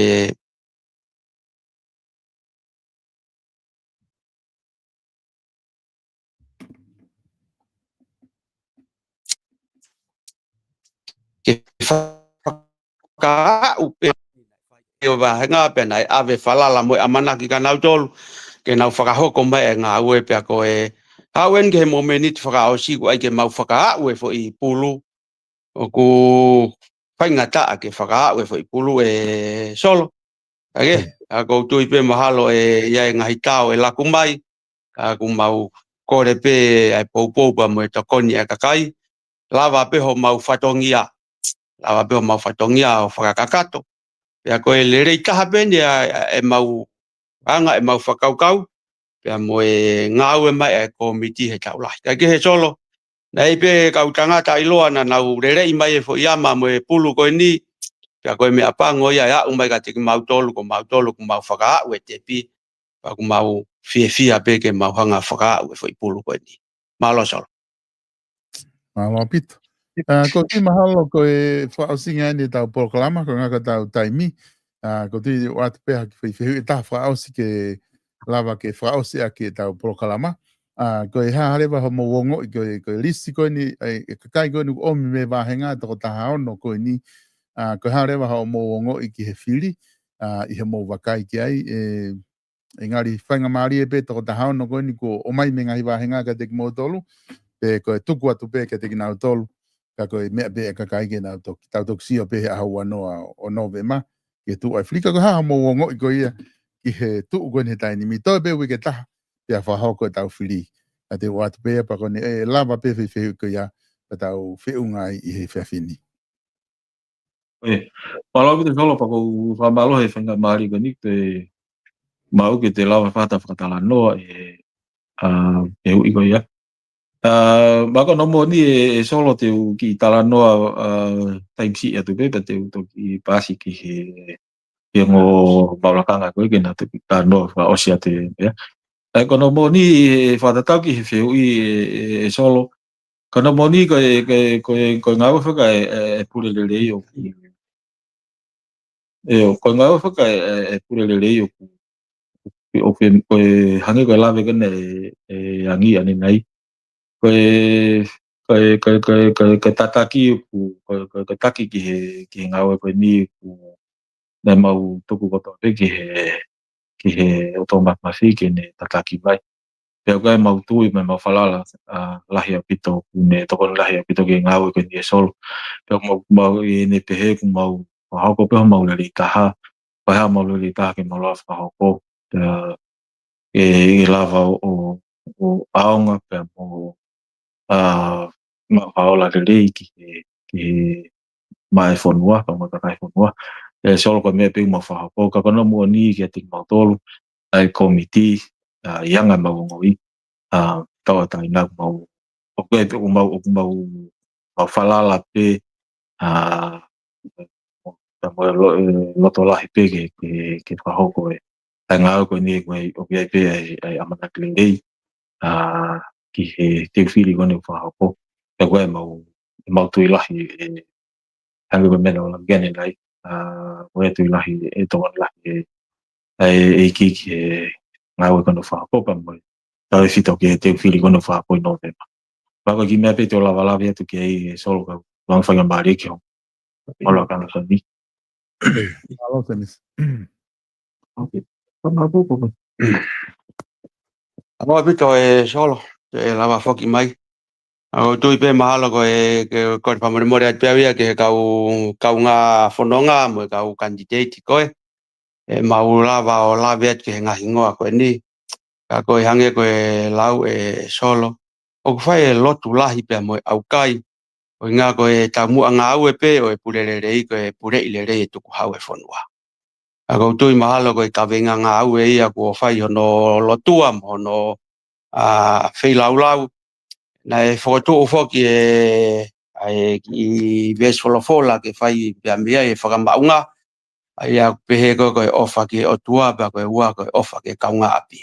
ke fakaʻu pē ʻo vāhenga pea naʻe ʻave falala mo e ʻamanaki kia nautolu ke nau fakahoko mai e ngāue pea ko e aʻu eni ki he momeniti fakaʻosi ʻoku ʻai ke mau fakaʻu e foʻi pulu ʻoku faingataʻa ke fakaʻu e foʻi pulu ʻe Solo. Ake, a ʻoku ou tui pē mahalo ʻe ʻi ai e ngaahi tao ʻe laku mai, ka ʻoku mau kole pē ʻa e poupou pea mo e tokoni ʻa e kakai, lava pē homau fatongia, lava pē homau fatongia ʻo fakakakato. Pea ko e lelei taha pē eni ʻa, ʻa, ʻemau anga, ʻemau fakakaukau, pea mo e ngāue mai ʻa e kōmiti he taʻu lahi. Kae kehe Solo, naʻe ʻi ai pē kau tangata ʻiloa naʻa nau leleʻi mai e foʻi ama mo e pulu ko eni, pea ko e meʻapango ia ʻe aʻu mai kiate kimautolu, ko mautolu ʻoku mau fakaʻu e tepi, pea ʻoku mau fiefia pē ke mau hanga fakaʻu e foʻi pulu ko eni. Mālō Solo. Mālō ʻaupito. Ā, ʻoku ou tui mahalo ko e fakaʻosinga eni ʻetau polokalama, ko e ngata ʻetau taimi. Ā, ʻoku ou tui ʻoatu pē ha kiʻi foʻi fehuʻi ʻe taha fakaʻosi ke lava ke fakaʻosi ʻaki ʻetau polokalama. Ā, ko e hā leva hoʻomou ongoʻi, ko e, ko e lisi ko eni, ʻa e, e kakai ko eni ʻoku ʻomi mei he vāhenga toko taha ono ko eni. Ā, ko e hā leva hoʻomou ongoʻi ki he fili, ā, ʻi hoʻomou vakai ki ai, ē, ʻe ngali faingamālie pē toko taha ono ko eni kuo ʻomai mei he ngaahi vāhenga kiate kimoutolu, pe ko e tuku atu pē kiate kinautolu, ka ko e meʻa pē ʻa e kakai ke nau toki, tau toki sio pē he ʻaho ua noa ʻo Nōvema, ke tuʻu ai e fili. Ka ko e hā hoʻomou ongoʻi ko ia ki he tuʻu ko eni he taimi ni, toe pē uike ʻe taha, pea fakahoko ʻetau fili. Ka te u ʻoatu pē ia pea ko eni ʻe lava pē e foʻi fehuʻi ko ia, pea tau feʻunga ai ʻi he efiafi ni. ʻE, mālō ʻaupito Solo pea ʻoku ou fakamālō he faingamālie ko eni ke maʻu ke te lava fata fakatalanoa e, ā, e fehuʻi ko ia. Ā, ma ko hono moʻoni ʻe, ʻe Solo te u kiʻi talanoa, ā, taimi siʻi atu pē, pea te u toki paasi ki he, ki he ongo maʻu lakanga ko ē ke na toki talanoa fakaʻosi atu e meʻa. ʻE, ko hono moʻoni ʻe fakatatau ki he fehuʻi ʻe, ʻe, ʻe Solo. Ko hono moʻoni ko e, ko e, ko e, ko e ngāue faka e, e, e pule lelei ʻoku, ʻe, ko e ngāue faka e, e, e pule lelei ʻoku, ʻoku, ʻoku, ko e hangē ko e lave ko ena ʻe, ʻe Angi ʻanenai. Ko e, ko e, ko e, ko e, ko e, ko e tataki ʻoku, ko e, ko e, ko e taki ki he, ki he ngāue ko eni ʻoku naʻa mau tuku kotoa pē ki he, ki he ʻOtua Māfimafi ke ne tataki mai. Pea ʻoku ʻi ai ʻemau tui mo ʻemau falala, ā, lahi ʻaupito, ʻoku ne tokoni lahi ʻaupito ki he ngāue ko eni ʻe Solo. Pea ʻoku mau, mau ʻi heʻene pehē ʻoku mau fakahoko pē homau lelei taha, pea ʻi ai homau lelei taha ke mau lava fakahoko. Pea ʻe, ʻe lava ʻo, ʻo, ʻo ʻaonga pea mo, ā, maʻu ha ola lelei ki he, ki he maʻa e fonua, pea mo e kakai e fonua. ʻE Solo ko e meʻa pē ʻoku mau fakahoko, ka ko hono moʻoni kiate kimautolu, ʻa e kōmiti, ā, ʻi he anga ʻemau ongoʻi, ā, tauʻatāina ʻoku mau, ʻoku ʻi ai pē ʻoku mau, ʻoku mau, mau falala pē, ā, pea mo e lo-, e loto lahi pē ke, ke, ke fakahoko e, ʻa e ngāue ko eni ʻoku ʻi ai, ʻoku ʻi ai pē ʻa e, ʻa e ʻamanaki lelei, ā, ki he teu fili ko eni ʻoku fakahoko. Pea ʻoku ʻi ai ʻemau, ʻemau tui lahi ʻe, hangē ko e meʻa naʻa ku lave ki ai ʻanenai, ā, ʻoku ʻi ai e tui lahi ʻe tokoni lahi e, ʻa e, ʻEiki ki he ngāue ko eni ʻoku fakahoko pea mo e tautefito ki he teu fili ko eni ʻoku fakahoko ʻi Nōvema. Pea ko e kiʻi meʻa pē te u lava lave atu ki ai ʻe Solo ka u hanga faingamālie ki hoʻo maʻu lakanga ko eni. Mālō, Tenis. ʻOku mālō ʻaupito ʻe Solo, te lava foki mai. ʻOku ou tui pē mahalo ko e, ke, ko e fakamolemole atu pē au ia ki he kau, kaungā fononga mo e kau kanititeiti ko ē. ʻE mau lava ʻo lave atu ki he ngaahi hingoa ko eni. Ka ko e hangē ko e lau ʻe Solo, ʻoku fai e lotu lahi pea mo e ʻaukai, ʻuhinga ko e taumuʻa ngāue pē ʻo e pule lelei, ko e puleʻi lelei e tukuhau e fonua. Ka ʻoku ou tui mahalo ko e kaveinga ngāue ia kuo fai hono lotua mo hono, ā, feilaulau. Naʻe fokotuʻu foki e, ʻa e kiʻi veesi folofola ke fai pea mei ai e fakamaʻunga, ʻa ia ʻoku pehē ko e, ko e ʻofa ki he ʻOtua, pea ko e ua ko e ʻofa ki he kaungāʻapi.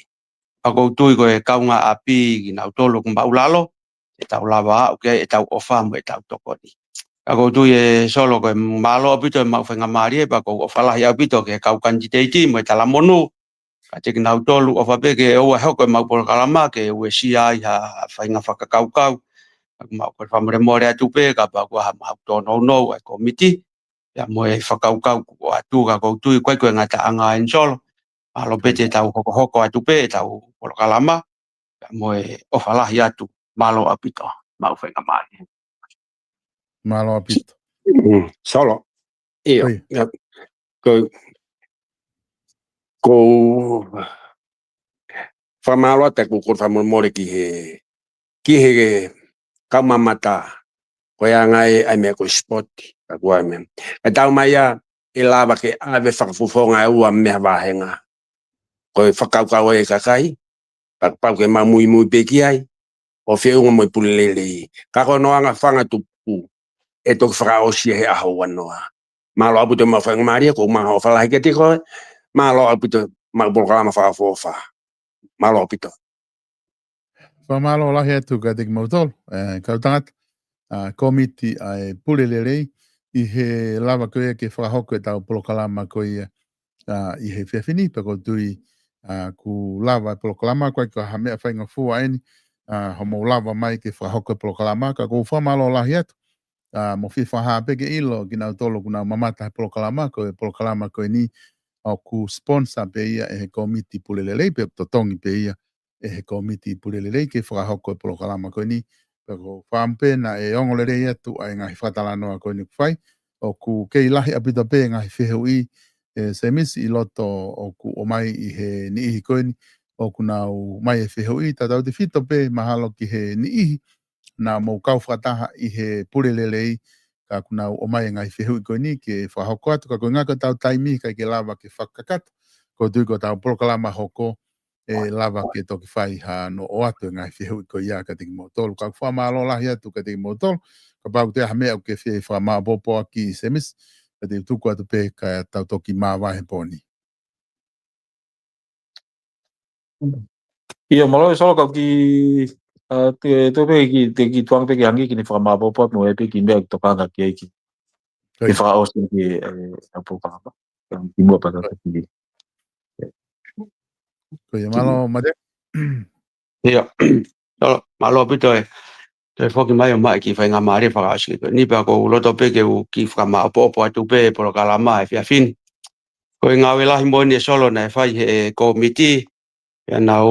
Pea ʻoku ou tui ko e kaungāʻapi kinautolu ʻoku māʻulalo, ʻe tau lava ʻo ʻoatu ʻetau ʻofa mo ʻetau tokoni. Pea ʻoku ou tui ʻe Solo ko e mālō ʻaupito e maʻu faingamālie, pea ʻoku ou ʻofa lahi ʻaupito ki he kau kanititeiti mo e talamonū, kiate kinautolu, ʻofa pē ke ʻoua ʻe hoko e maʻu polokalama ke uesia ai ha faʻahinga fakakaukau. Pea ʻoku mau kole fakamolemole atu pē kapau ʻoku ʻi ai ha maʻu tōnounou ʻa e kōmiti, pea mo e fakakaukau kuo ʻoatu, ka ʻoku ou tui ʻoku ʻikai ko e ngataʻanga ʻeni Solo. Mālō pē ʻetau hokohoko atu pē ʻetau polokalama, pea mo e ʻofa lahi atu, mālō ʻaupito, maʻu faingamālie. Mālō ʻaupito. Mm, Solo. ʻIo, ʻio, ko, ko fakamālō atu, ʻoku ou kole fakamolemole ki he, ki he kau mamata, ko e anga ʻa e meʻa ko e sport, ka ko e meʻa. ʻE tau mai ʻa e lava ke ʻave fakafofonga ʻe ua mei ha vāhenga. Ko e fakakaukau ʻa e kakai, pea kapau ke mau muimui pē ki ai, ʻo feʻunga mo e pule lelei. Ka ko hono anga fanga tupu, ʻe toki fakaʻosi he ʻaho ua noa. Mālō ʻaupito e maʻu faingamālie, ʻoku mau ʻofa lahi kiate koe, mālō ʻaupito e maʻu polokalama fakaʻofoʻofa. Mālō ʻaupito. Fakamālō lahi atu kiate kimoutolu, ē, kau tangata, ā, kōmiti ʻa e pule lelei, ʻi he lava ko ia ke fakahoko ʻetau polokalama ko ia, ā, ʻi he efiafi ni, pea ʻoku ou tui, ā, kuo lava e polokalama, ʻoku ʻikai ko ha meʻa faingofua ʻeni, ā, hoʻomou lava mai ke fakahoko e polokalama, ka ʻoku ou fakamālō lahi atu, ā, mo fie fakahā pē ke ʻilo kinautolu ʻoku nau mamata he polokalama, ko e polokalama ko ʻeni ʻoku sponsor pē ia ʻe he kōmiti pule lelei, pea totongi pē ia ʻe he kōmiti pule lelei ke fakahoko e polokalama ko ʻeni. Pea ʻoku ou fakaʻamu pē naʻe ongo lelei atu ʻa e ngaahi fakatalanoa ko ʻeni ʻoku fai. ʻOku kei lahi ʻaupito pē ngaahi fehuʻi, ē, Semisi, ʻi loto ʻoku ʻomai ʻe he niʻihi ko ʻeni ʻoku nau ʻomai e fehuʻi, tautautefito pē mahalo ki he niʻihi naʻa mou kau fakataha ʻi he pule lelei, ka ʻoku nau ʻomai e ngaahi fehuʻi ko ʻeni ke fakahoko atu, ka ko e ʻuhinga ko ʻetau taimi ʻikai ke lava ke fakakakato, ʻoku ou tui ko ʻetau polokalama hoko ʻe lava ke toki fai hano ʻoatu e ngaahi fehuʻi ko ia kiate kimoutolu. Ka ʻoku fakamālō lahi atu kiate kimoutolu, kapau ʻoku ʻi ai ha meʻa ʻoku ke fie fakamāʻopoʻopo ʻaki Semisi, ka te u tuku atu pē ka tau toki māvae he pō ni. ʻIo, mālō e Solo, kau kiʻi, ā, te, te pē ki, te kiʻi tuanga pē ki he ʻangi ke ne fakamāʻopoʻopo atu mo e pē kiʻi meʻa ʻoku tokanga ki ai ki, ke fakaʻosi ki, ē, ʻetau polokalama. Kimuʻa pea tau toki. Ko ia, mālō, Mate. ʻIo, Solo, mālō ʻaupito e toe foki mai ʻo maʻu e kiʻi faingamālie fakaʻosi ko ʻeni, pea ʻoku ou loto pē ke u kiʻi fakamāʻopoʻopo atu pē e polokalama he efiafi ni. Ko e ngāue lahi moʻoni e Solo naʻe fai ʻe he kōmiti, pea nau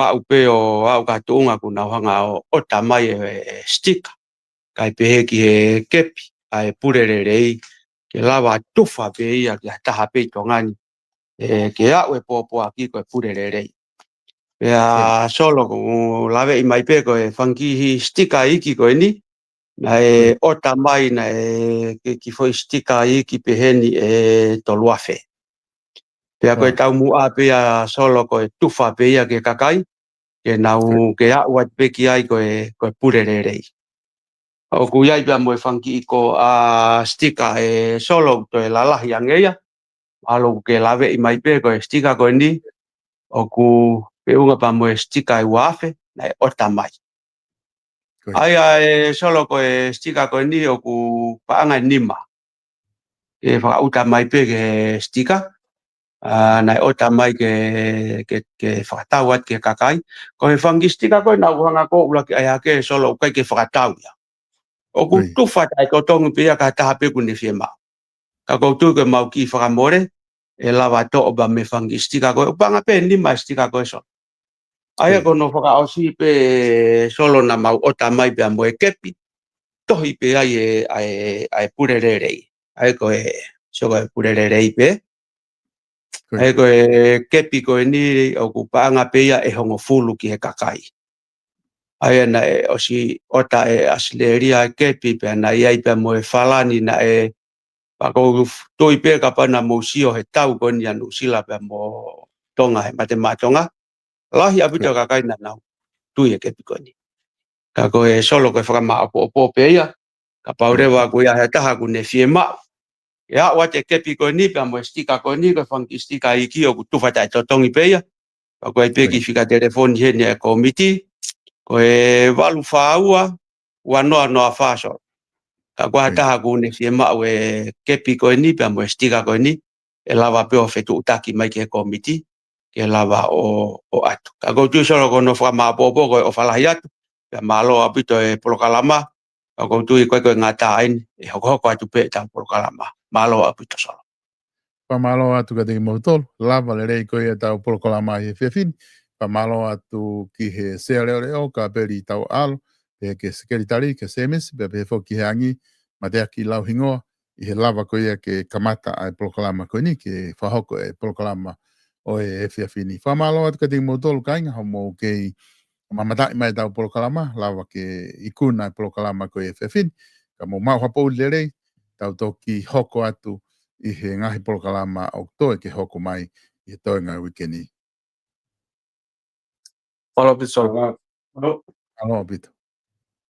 aʻu pē ʻo aʻu ki ha tuʻunga ʻoku nau hanga ʻo ʻota mai e, e sitika, kae pehē ki he kepi ʻa e pule lelei, ke lava tufa pē ia ki ha taha pē ʻi Tonga ni, ē, ke aʻu e pōpoaki ko e pule lelei. Pea Solo, ʻoku laveʻi mai pē ko e fanga kiʻi sitika iiki ko ʻeni, naʻe ʻota mai, naʻe ke kiʻi foʻi sitika iiki peheni ʻe tolu afe. Pea ko e taumuʻa pē ia Solo ko e tufa pē ia ki he kakai, ke nau ke aʻu atu pē ki ai ko e, ko e pule lelei. ʻOku ʻi ai pea mo e fanga kiʻi ko ā sitika ʻe Solo ʻoku toe lalahi ange ia. Mālō ʻoku ke laveʻi mai pē ko e sitika ko ʻeni ʻoku feʻunga pea mo e sitika ʻe ua afe naʻe ʻota mai. ʻA ia ʻe Solo ko e sitika ko ʻeni ʻoku paʻanga ʻe nima. Ke fakaʻuta mai pē ki he sitika, ā, naʻe ʻota mai ke, ke, ke fakatau atu ki he kakai. Ko e fanga kiʻi sitika ko ē naʻa ku hanga ʻo ʻuluaki ʻai hake Solo ʻoku ʻikai ke fakatau ia. ʻOku tufa taʻetotongi pē ia ki ha taha pē ʻoku ne fiemaʻu. Ka ʻoku ou tui ko ʻemau kiʻi fakamole, ʻe lava toʻo pea mei he fanga kiʻi sitika ko ē, ʻoku paʻanga pē ʻe nima e sitika ko ē Solo. ʻA ia ko hono fakaʻosi pē Solo naʻa mau ʻota mai pea mo e kepi, tohi pē ai e, ʻa e, ʻa e pule lelei. ʻA ia ko e, Solo, ko e pule lelei pē. ʻA ia ko e kepi ko ʻeni ʻoku paʻanga pē ia ʻe hongofulu ki he kakai. ʻA ia naʻe ʻosi ʻota ʻe ʻAositelēlia e kepi pea naʻe ʻi ai pea mo e Falani naʻe, pea ʻoku ou tui pē kapau naʻa mou sio he tau ko ʻeni ʻa Nuʻusila pea mo Tonga he Mate Maʻa Tonga, lahi ʻaupito e kakai naʻa nau tui e kepi ko ʻeni. Ka ko e Solo ko e fakamāʻopoʻopo pē ia, kapau leva ʻoku ʻi ai ha taha ʻoku ne fiemaʻu ke aʻu atu e kepi ko ʻeni pea mo e sitika ko ʻeni, ko e fanga kiʻi sitika iiki ʻoku tufa taʻetotongi pē ia, Pea ko e pē kiʻi fika telefoni heni ʻa e kōmiti, ko e valu fā ua, ua noa noa fā Solo. Ka ko e hā e taha ʻoku ne fiemaʻu e kepi ko eni pea mo e sitika ko eni, ʻe lava pē ʻo fetuʻutaki mai ki he kōmiti, ke lava ʻo, ʻo ʻatu. Ka ʻoku ou tui Solo ko hono fakamāʻopoʻopo ko e ʻofa lahi atu, pea mālō ʻaupito e polokalama, ka ʻoku ou tui ko e ko e ngata ai ni, ʻe hokohoko atu pē ʻetau polokalama. Mālō ʻaupito Solo. Fakamālō atu kiate kimoutolu, lava lelei ko ia ʻetau polokalama ʻi he efiafi ni. Fakamālō atu ki he Sea Leʻoleʻo, Kapeli Tauʻalo, pehē ki he Sekelitali, ki he Semisi, pea pehē foki ki he Angi, Mateaki Lauhingoa, ʻi he lava ko ia ke kamata ʻa e polokalama ko eni, ke fakahoko e polokalama ʻo e efiafi ni. Fakamālō atu kiate kimoutolu kāinga, hoʻomou kei mamataʻi mai ʻetau polokalama, lava ke ikuna e polokalama ko e efiafi ni. Ka mou maʻu ha poʻuli lelei, tau toki hoko atu ʻi he ngaahi polokalama ʻoku toe ke hoko mai ʻi he toenga uike ni. Mālō ʻaupito Solo. Mālō ʻaupito.